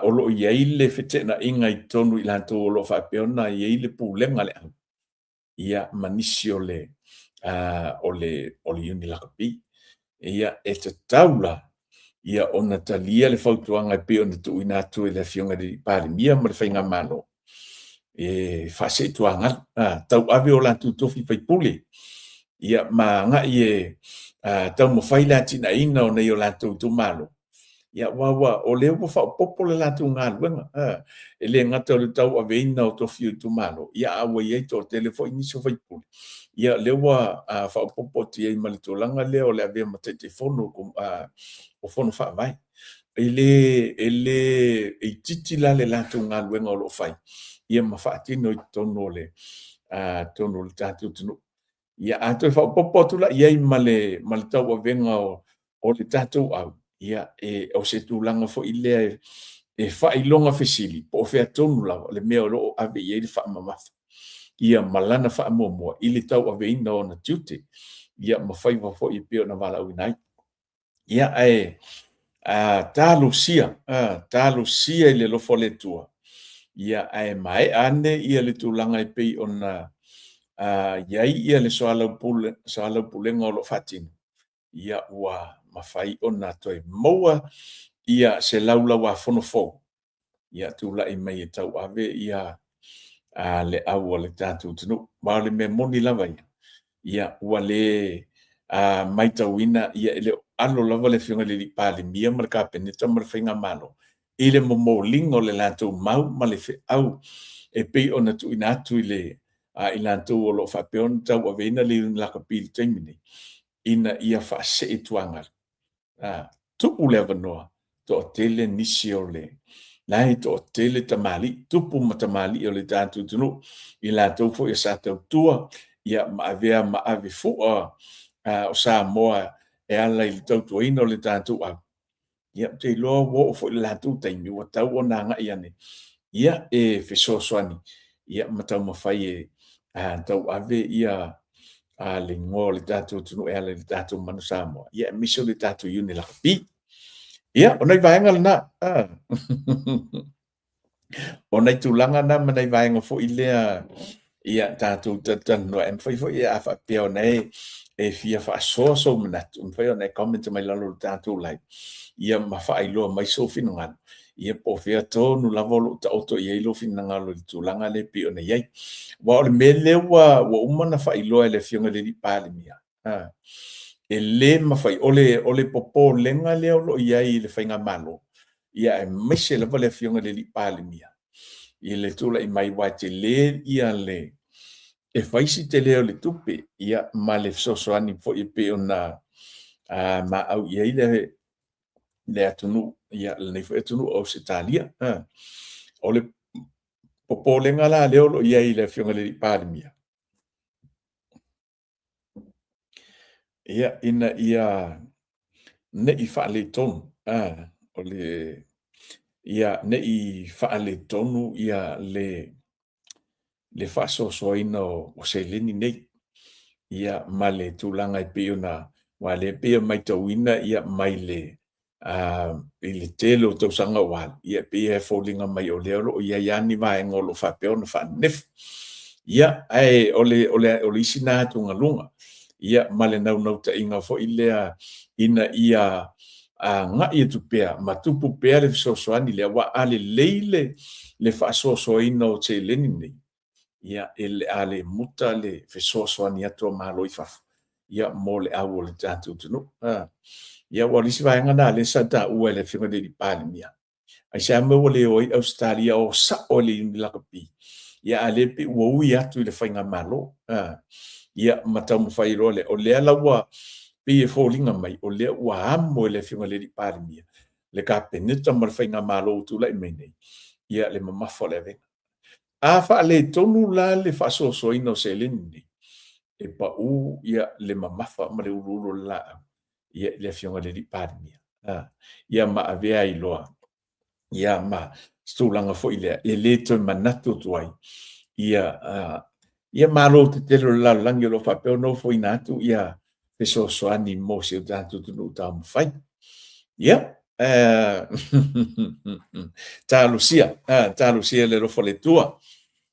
o lo o i ai le feteenaiga i totonu i latou o lo o faapea ona i ai le pulega a le au, ia ma nisi o le o le o le Iuni Lakapi. Ia e tatau la ia ona talia le fautuaga e pei ona tuuina atu e le Afioga i le Palemia ma le Faigamalo e faaseetuaga tauave o latou tofi faipule, ia ma agai e taumafai le atinaeina o nai o latou itumalo. Ia, aua ua, o lea ua faaopoopo le latou galuega, a, e le gata o le tauaveina o tofi o itumalo, ia a ua i ai toatele foi nisi o faipule, ia lea ua faaopoopo atu i ai ma le tulaga lea o le avea ma Taitaifono o Fono Faavae. E le, e le itiiti la le latou galuega o lo o fai, ia ma faatino i totonu o le, totonu o le tatou atunuu. Ia, a toe faaopoopo atu la i ai ma le, ma le tauavega o le tatou au, ia, e, o se tulaga foi lea e faailoga fesili po o fea tonu lava le mea o lo o ave i ai le faamamafa, ia ma lana faamuamua i le tauaveina o ona tiute, ia ma faiva foi e pei ona valaauina ai. Ia, ae talosia, talosia i le alofa o le Atua, ia, ae maea ane ia le tulaga e pei ona i ai ia le soalaupulega o lo o faatino, ia ua mafai ona toe maua ia se laulauafono fou, ia tulai mai e tauave ia le au a le tatou atunuu. Ma o le mea moni lava ia, ia ua le matauina ia e le o alo lava le Afioga i le Palemia ma le Kapeneta ma le Faigamalo i le momoliga o le latou mau ma le feau e pei ona tuuina atu i le i latou o lo o faapea ona tauaveina le Iuni Lakapi i le taimi nei, ina ia faasee tuagalu. Tuu le avanoa, toatele nisi o le la e toatele tamalii, tupu ma tamalii o le tatou atunuu, i latou foi sa tautua ia ma avea ma avefua o Samoa e ala i le tautuaina o le tatou au. Ia, ou te iloa ua oo foi i le latou taimi ua tatau ona agai ane, ia, e fesoasoani, ia, ma taumafai e tauave ia le igoa o le tatou atunuu e ala i le tatou Manu Samoa, ia, aemaise o le tatou Iuni Lakapi. Ia, o nai vaega lena. O nai tulaga na ma nai vaega foi lea ia tatou talatalanoa e mafai foi a faapea ona e fia faasoa sou manatu, e mafai ona e comment mai lalo o le tatou live, ia ma faailoa mai sou finagalo, ia po o fea tonu lava o lo o taoto i ai lou finagalo i le tulaga lea e pei ona i ai. Aua o le mea lea ua uma ona faailoa e le Afioga i le Palemia, e le mafai, o le popolega lea o lo o i ai i le Faigamalo, ia aemaise lava le Afioga i le Palemia, i le tulai mai aua e tele ia le, e fai si tele o le tupe, ia ma le fesoasoani foi e pei ona maau i ai le atunuu, ia lenei foi atunuu o Ausetalia. O le popolega la lea o lo o i ai i le Afioga i le Palemia, ia, ina ia ne i faaletonu, o le, ia ne i faaletonu ia le faasoasoaina o seleni nei, ia ma le tulaga e pei ona, aua o lea e pei e matauina ia mai le i le tele o tausaga ua alu, ia e pei e foliga mai o lea o lo o i ai lava ni vaega o lo o faapea ona faanenefu. Ia, ae o le isi na atugaluga, ia ma le naunautaiga foi lea ina ia agai atu pea ma tupu pea le fesoasoani lea, aua a lelei le faasoasoaina o seleni nei, ia e le a le muta le fesoasoani atu a Malo i fafo, ia mo le au o le tatou atunuu. Ia aua o le isi vaega lena lea sa taua e le Afioga i le Palemia, aisea mea ua le o ai Ausetalia o sao i le Iuni Lakapi, ia a o lea e pei ua ui atu i le faigamalo. Ia ma taumafai loa lea, o lea la ua pei e foliga mai o lea ua amo e le Afioga i le Palemia, le Kapeneta ma le faigamalo ua tulai mai nei, ia le mamafa o le avega. A faaletonu la le faasoasoaina o seleni nei, e pau ia le mamafa ma le uluulu o le laau ia i le Afioga i le Palemia. Ia ma avea ai loa ia ma se tulaga foi lea e le toe manatu atu ai ia ia malo tetele o le lalolagi o lo o faapea ona ofoina atu ia fesoasoani mo si o tatou atunuu taumafai. Ia, talosia, talosia le alofa o le Atua,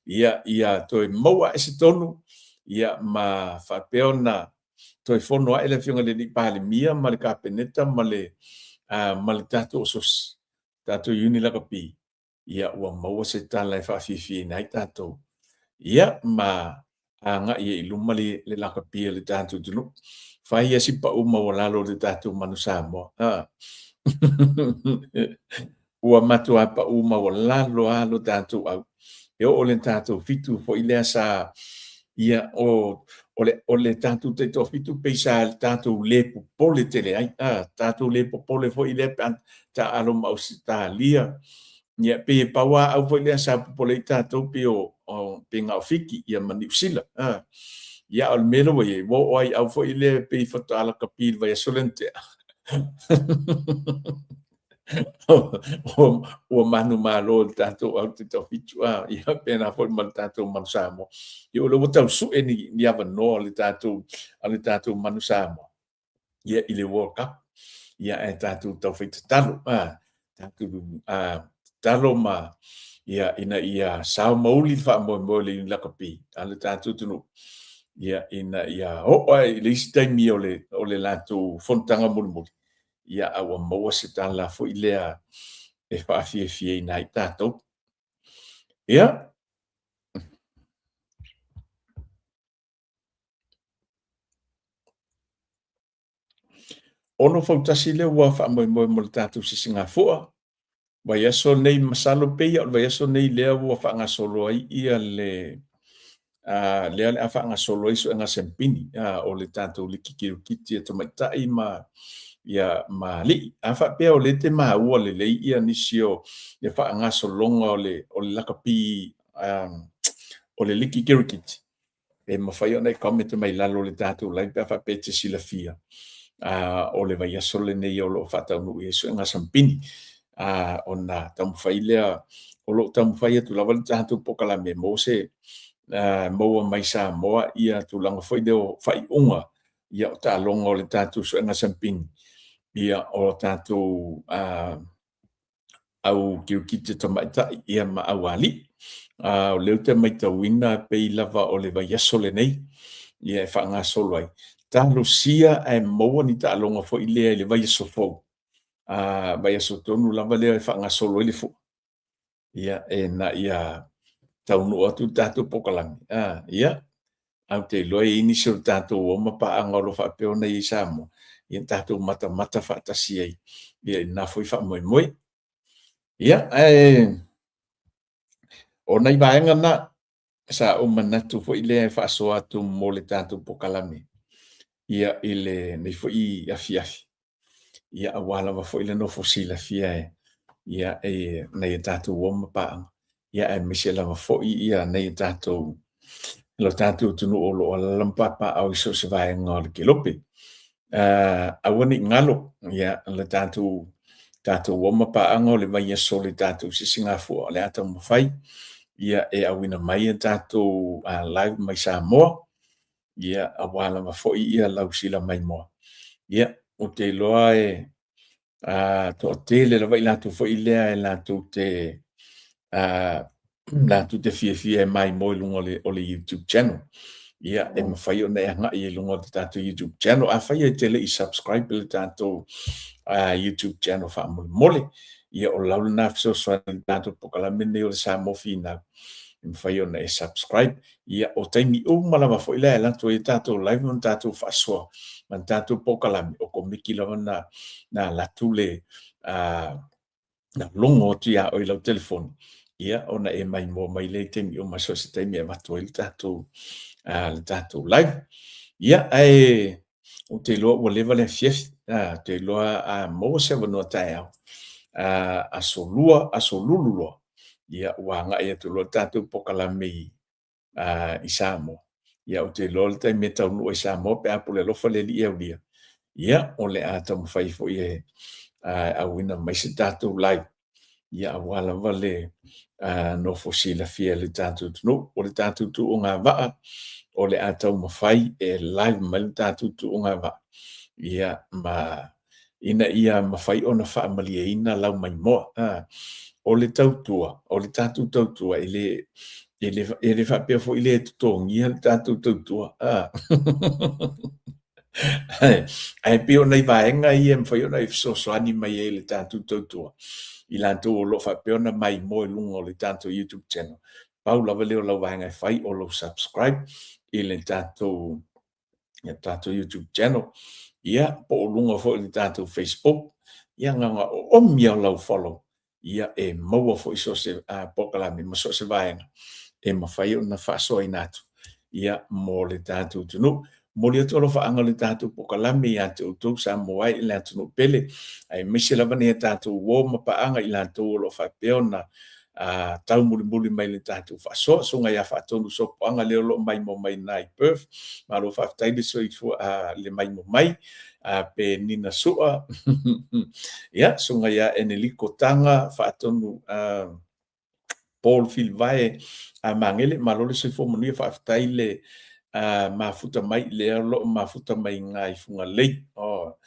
ia, ia toe maua ae se tonu, ia, ma faapea ona toe fono ae le Afioga i le Palemia ma le Kapeneta ma le, ma le tatou Asosi, tatou Iuni Lakapi, ia ua maua se tala e faafiafiaina ai tatou, ia ma agai ai i luma le lakapi a le tatou atunuu. Fai lava si pau maualalo o le tatou Manu Samoa. Ua matuā paʻū maualalo lava lo tatou ʻau. E oo le tatou fitu foi lea sa ia o o le o le tatou taitoafitu pei sa tatou le popole tele ai, a tatou le popole foi lea pe a taaalo ma Ausetalia. Ia pei e pau lava au foi lea sa popole ai tatou pei o pei na o Fiti ia ma Niu Sila. A ia a o le mea lea ua i ai, ua oo lava i au foi lea pei faatoa lakapi i le vaiaso lea na tea. Ua manumalo le tatou au taitoafitu, a ia faapena foi ma le tatou Manu Samoa. Ia o lea ua tau sue ni, ni avanoa o le tatou, a le tatou Manu Samoa ia i le World Cup. Ia ae tatou taufai tatalo, a, tatou a, tatalo ma ia ina ia sao ma uli le faamoemoe o le lakapi a le tatou atunuu ia ina ia oo lava i le isi taimi o le, o le latou fonotaga mulimuli ia a ua maua se tala foi lea e faafiafiaina ai tatou. Ia, ono fautasi lea ua faamoemoe mo le tatou sisigafua. Vaiaso nei, masalo pei o le vaiaso nei lea ua faagasolo ai ia le lea o le a faagasolo ai suega sempini o le tatou liki kirikiti a tamaitai ma ia ma alii. A faapea o lea e te maua lelei ia nisi o le faagasologa o le o le lakapi o le liki kirikiti, e mafai ona e comment mai lalo o le tatou live pe a faapea e te silafia o le vaiaso lenei o lo o faataunuu i ai suega sampini ona taumafai lea o lo o taumafai atu lava le tatou polokalame e maua se maua mai Samoa ia tulaga foi lea o faaiuga ia o taaloga o le tatou suega sampini ia o tatou au kirikiti tamaitai ia ma au alii. O lea ou te matauina pei lava o le vaiaso lenei ia e faagasolo ai. Talosia ae maua ni taaloga foi lea i le vaiaso fou, vaiaso tonu lava lea e faagasolo ai le fua, ia ina ia taunuu atu le tatou polokalame. Ia, ae ou te iloa e i ai nisi o le tatou o ma paaga o lo o faapea ona i ai i Samoa, ia tatou matamata faatasi ai ia i lena foi faamoemoe. Ia, ae o nai vaega na sa ou manatu foi lea e faasoa atu mo le tatou polokalame ia i lenei foi afiafi. Ia aua lava foi le nofo silafia e ia e nai a tatou uo ma paaga, ia aemaise lava foi ia nai a tatou lo tatou atunuu o lo o alaala ma papaaao i so o se vaega o le kelope. Aua ne i galo ia le tatou tatou uo ma paaga o le vaiaso o le tatou sisigafua o le a taumafai ia e auina mai a tatou live mai Samoa ia aua lava foi ia lau sila maimoa. Ia, ou te iloa e toatele lava i latou foi lea e latou te latou te fiafia e maimoa i luga o le, o le YouTube channel. Ia, e mafai ona e agai i luga o le tatou YouTube channel. Afai e te le i subscribe i le tatou YouTube channel faamolemole, ia o lau lena fesoasoani i le tatou polokalame lenei o le Samoa Finau, e mafai ona e subscribe. Ia, o taimi uma lava foi lea e alu atu ai tatou live ma tatou faasoa ma le tatou polokalame, o Komiti lava na, na alu atu le, na logo atu iā oe i lau telefoni, ia, ona e maimoa mai lea i taimi uma, so o se taimi e avatu ai le tatou, le tatou live. Ia, ae ou te iloa ua leva le afiafi, ou te iloa a maua se avanoa taeao, aso Lua, aso Lulu loa, ia ua agai atu loa le tatou polokalame i, i Samoa. Ia ou te iloa le taimi e taunuu ai i Samoa pe a pule alofa le Alii e aulia, ia o le a taumafai foi e auina mai se tatou live ia aua lava le nofo silafia e le tatou atunuu. O le tatou tuugavaa, o le a taumafai e live mai le tatou tuugavaa, ia ma ina ia mafai ona faamalieina lau maimoa. O le tautua, o le tatou tautua, e le, e le, e le faapea foi lea e totogia le tatou tautua. Ae pei o nai vaega ia e mafai ona e fesoasoani mai ai i le tatou tautua i latou o lo o faapea ona maimoa i luga o le tatou YouTube channel. Pau lava lea o lau vaega e fai o lou subscribe i le tatou, le tatou YouTube channel, ia, po o luga foi o le tatou Facebook. Ia na ona oomi lava o lau follow, ia e maua foi so o se polokalame ma so o se vaega e mafai ona faasoaina atu ia mo le tatou atunuu. Momoli atu alofaaga o le tatou polokalame ia te outou Samoa e i le atunuu pele, aemaise lava nai a tatou uo ma paaga i latou o lo o faapea ona taumulimuli mai i le tatou faasoa. Susuga ia Faatonu Sopoaga lea o lo o maimoa mai i ina i Perth, malo faafetai le soifua, le maimoa mai, Penina Sua, ia, Susuga ia Eneliko Taga, Faatonu Paul Filivae Magele, malo le soifua manuia, faafetai le mafuta mai, lea o lo o mafuta mai i ina i Fugalei. Oh,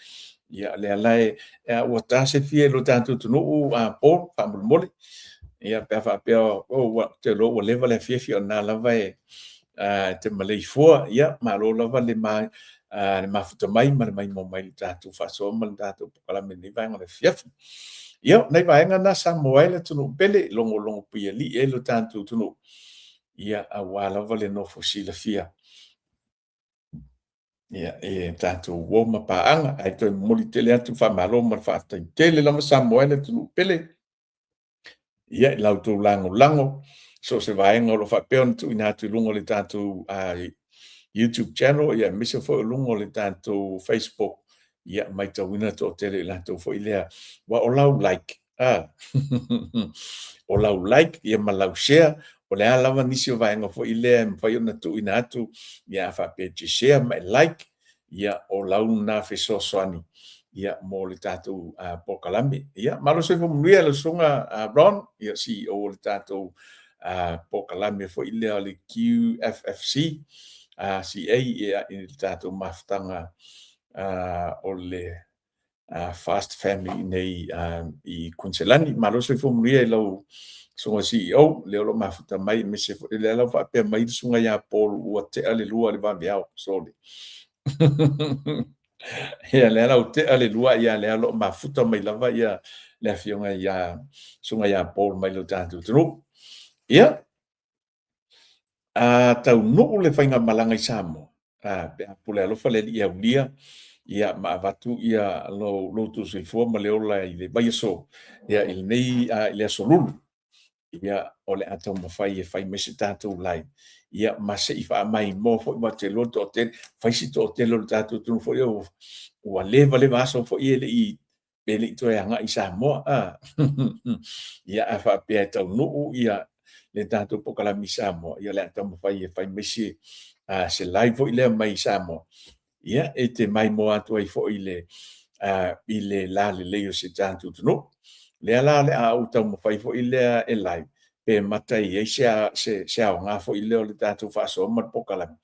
ia, lea la e, ua ta se fia i lo tatou atunuu, Paul, faamolemole. Ia, pe a faapea, oh, ua, ou te iloa ua leva le afiafi, o lena lava e te maleifua. Ia, malo lava le mafuta mai ma le maimoa mai i le tatou faasoa ma le tatou polokalame i lenei vaega o le afiafi. Ia, o nai vaega na Samoa e le atunuu pele, logologo puialii ai lo tatou atunuu, ia, aua lava le nofo silafia ia, e tatou uo ma paaga. Ae toe momoli tele atu faamalo ma le faafetai tele lava Samoa e le atunuu pele. Ia, i la outou lagolago, so o se vaega o lo o faapea ona tuuina atu i luga o le tatou YouTube channel, ia, aemaise foi o luga o le tatou Facebook, ia, matauina le toatele i latou foi lea, aua o lau like, o lau like ia ma lau share, o le a lava nisi o vaega foi lea e mafai ona tuuina atu, ia a faapea e te share ma e like, ia o lau lena fesoasoani ia mo le tatou polokalame. Ia malo le soifua manuia lau susuga Ron, ia CEO o le tatou polokalame foi lea o le QFFC CA ia i le tatou mafutaga o le Fast Family nei i Kuiniselani. Malo le soifua manuia i lau susuga CEO, lea o lo o mafuta mai, aemaise foi lea la ua faapea mai le susuga ia Paul ua tea le 2 i le vaveao, sorry. Ia, lea la ua tea le 2, ia lea o lo o mafuta mai lava ia le afioga ia susuga ia Paul mai lo tatou atunuu. Ia, a taunuu le faigamalaga i Samoa, pe a pule alofa le Alii e aulia, ia ma avatu ia lo outou soifua ma le ola i le vaiaso, ia i lenei i le aso Lulu, ia o le a taumafai e fai mai se tatou live, ia ma se i faamaimoa foi aua ou te iloa le toatele, fai si toatele o le tatou atunuu foi ua leva leva aso foi e le i pe le i toe agai i Samoa. Ia, a faapea e taunuu ia le tatou polokalame i Samoa, ia o le a taumafai e fai mai se, se live foi lea mai Samoa. Ia, e te maimoa atu ai foi i le, i le lalelei o si o tatou atunuu. Lea la o le a ou taumafai foi lea e live, pe mata e i ai se, se, se aoga foi lea o le tatou faasoa ma le polokalame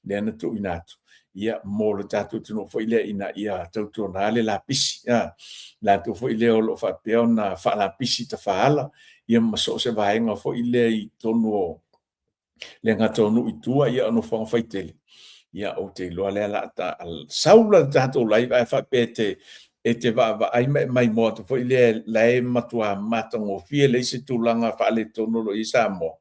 lea na tuuina atu ia mo le tatou atunuu foi lea ina ia tautuana le lapisi, a latou foi lea o lo o faapea ona faalapisi tafaala ia ma so o se vaega foi lea i totonu o le gata o nuu i tua ia o nofoaga faitele. Ia, ou te iloa lea la ta sau la le tatou live ae faapea e te e te vaavaai ma e maimoa atu foi lea la e matua matagofie leai se tulaga faaletonu o lo o i ai Samoa.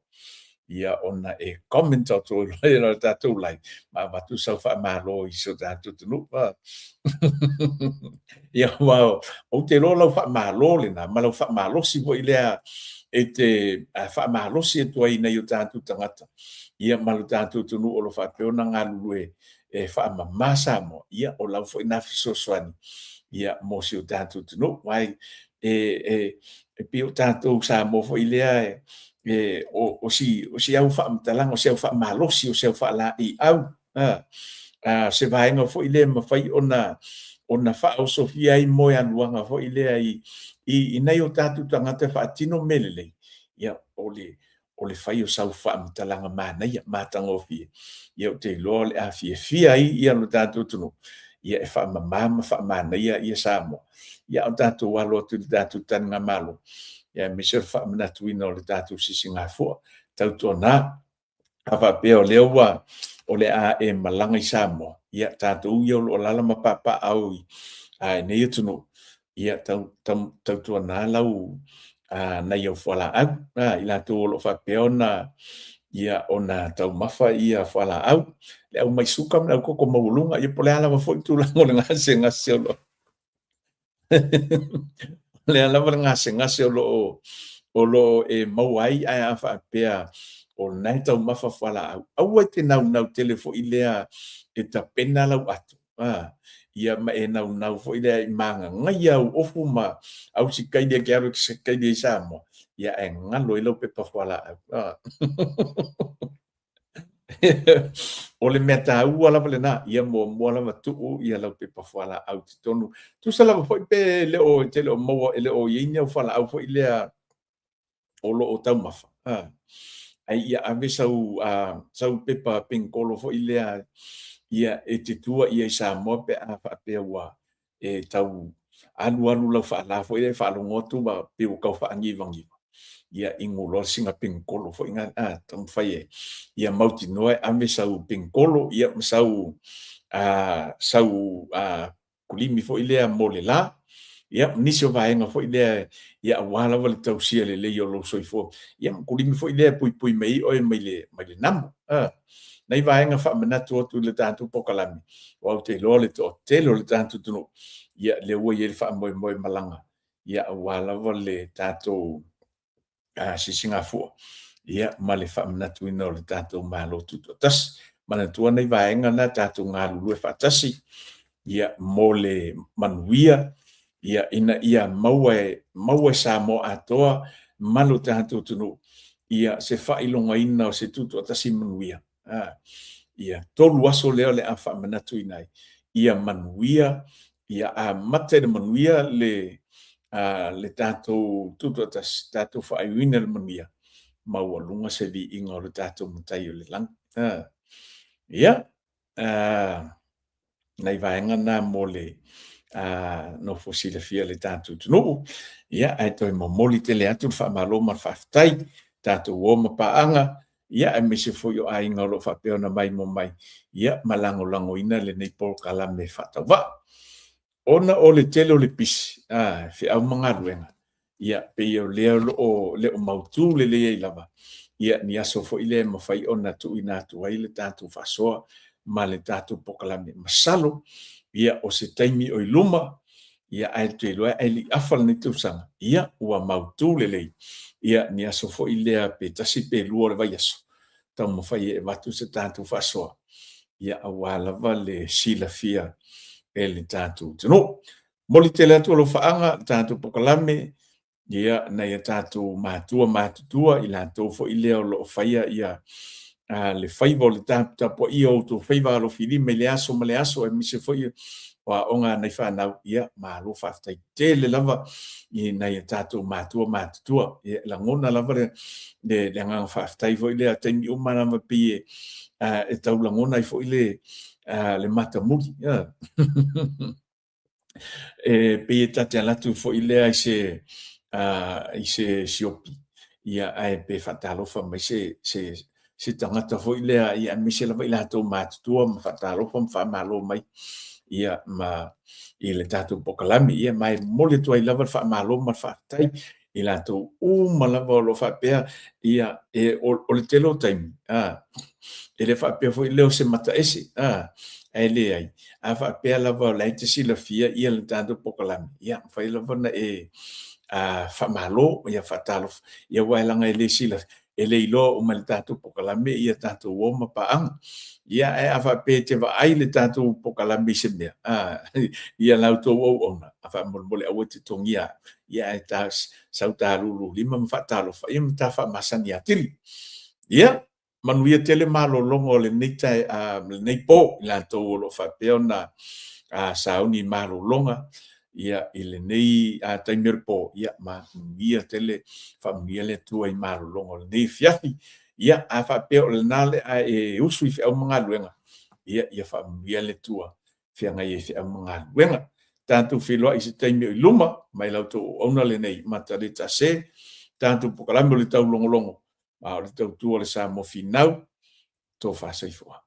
Ia ona e comment atu ai loa i le tatou live ma avatu sau faamalo i si o tatou atunuu. Ia, aua ou te iloa lau faamalo lena ma lau faamalosi foi lea e te faamalosi atu ai i nai o tatou tagata ia ma lo tatou atunuu o lo o faapea ona galulue e faamama Samoa, ia o lau foi na fesoasoani ia mo si o tatou atunuu. Aua e pei o tatou Samoa foi lea e, o si au faamatalaga, o si au faamalosi, o si au faalaeiau, se vaega foi lea e mafai ona faaosofia ai moealuaga foi lea i nai o tatou tagata e faatino mea lelei, ia o le o le fai o sau faamatalaga manaia, matagofie, ia ou te iloa o le a fiafia ai ia lo tatou atunuu, ia e faamama ma faamanaia ia Samoa. Ia a o tatou alo atu i le tatou taligamalo, ia aemaise o le faamanatuina o le tatou sisigafua. Tautuana, a faapea o lea ua o le a e malaga i Samoa, ia tatou ia o lo o alaala ma papaaao i lenei atunuu, ia tautuana lau nai au fualaau, i latou o lo o faapea ona ia ona taumafa ia fualaau, le au mai suka ma le au koko maualuga, ia po o le a lava foi le tulaga o le gasegase o lo o. O le a lava le gasegase o lo o o lo o e maua ai, ae a faapea o lena e taumafa fualaau, aua e te naunau tele foi lea e tapena lau ato, a, ia ma e naunau foi lea i magagaia au ofu ma au sikaili e te alu e te sikaili ai i Samoa, ia ae galo ai lau pepa fualaau. A. O le mea taua lava lena, ia muamua lava tuu ia lau pepa fualaau i totonu. Tusa lava foi pe le o te le o maua e le o i ai ni au fualaau foi lea o lo o taumafa, ae ia ave sau sau pepa penikolo foi lea ia e te tua i ai i Samoa pe a faapea ua e tau alualu lau faala foi lea e faalogo atu ma pei ua tau faanivagiva, ia inu loa sina penikolo foi na, a, taumafai e ia mautinoa e ave sau penikolo ia ma sau a sau a kulimi foi lea mo le la, ia ma nisi o vaega foi lea ia aua lava le tausia lelei o lou soifua, ia ma kulimi foi lea e puipui mai ai oe mai le mai le namu. A. Nai vaega faamanatu atu i le tatou polokalame, aua ou te iloa le toatele o le tatou atunuu, ia lea ua i ai le faamoemoe malaga, ia aua lava le tatou sisigafua, ia ma le faamanatuina o le tatou Malo Tutoatasi. Manatua nai vaega na tatou galulue faatasi, ia mo le manuia, ia ina ia maua e maua e Samoa atoa ma lo tatou atunuu ia se faailogaina o se tutoatasi manuia. A, ia 3 aso lea o le a faamanatuina ai, ia manuia, ia amata i le manuia le a le tatou tutoatasi, tatou faaiuina le manuia, maualuga se viiga o le tatou Matai o le lagi. A, ia, a, nai vaega na mo le nofo silafia le tatou atunuu. Ia, ae toe momoli tele atu le faamalo ma le faafetai, tatou o ma paaga, ia aemaise foi o aiga o lo o faapea ona maimoa mai, ia ma lagolagoina lenei polokalame faatauvaa. Ona o le tele o le pisi, a, feau ma galuega, ia pei o lea o lo o le o mautu lelei ai lava ia ni aso foi lea e mafai ona tuuina atu ai le tatou faasoa ma le tatou polokalame. Masalo ia o se taimi o i luma, ia ae ou te iloa ae le i afa lenei tausaga, ia ua mautu lelei ia ni aso foi lea pe tasi pe lua o le vaiaso, taumafai e avatu se tatou faasoa, ia aua lava le silafia e le tatou atunuu. Momoli tele atu alofaaga le tatou polokalame, ia nai a tatou matua matutua, i latou foi lea o lo o faia ia le faiva o le taputapuaia o outou faiva alofilima i le aso ma le aso, aemaise foi o aoga a nai fanau, ia malo faafetai tele lava i nai a tatou matua matutua. Ia, lagona lava le le agaga faafetai foi lea, taimi uma lava pei e tau lagona ai foi le le matamuli. E pei e ta te alu atu foi lea i se i se sioki, ia ae pe faatalofa mai se se se tagata foi lea, ia aemaise lava i latou matutua ma faatalofa ma faamalo mai ia ma i le tatou polokalame. Ia ma e momoli atu ai lava le faamalo ma le faafetai i latou uma lava o lo o faapea, ia, e, o, o le tele o taimi, a, e le faapea foi lea o se mata ese, a, ae leai, a faapea lava o la e te silafia ia le tatou polokalame, ia, mafai lava ona e a, faamalo, ia faatalofa, ia aua e leaga e le silafia, e le iloa uma e le tatou polokalame ia tatou o ma paaga. Ia, ae a faapea e te vaai le tatou polokalame i se mea, a, ia la outou auauna, a faamolemole aua e te togia au, ia ae ta sau ta lululima ma faatalofa, ia ma ta faamasani atili. Ia, manuia tele malologa o lenei tae, a, lenei po, i latou o lo o faapea ona a, sauni malologa, ia, i lenei a, taimi o le po, ia, manuia tele, faamanuia le Atua i malologa o lenei afiafi. Ia, a faapea o lena le a e usu i feau ma galuega, ia, ia faamanuia le Atua feagai ai feau ma galuega. Tatou feiloai i se taimi o i luma, mai la outou auauna lenei, Mataleta Se, tatou polokalame o le taulogologo, a o le tautua o le Samoa Finau, tofa soifua.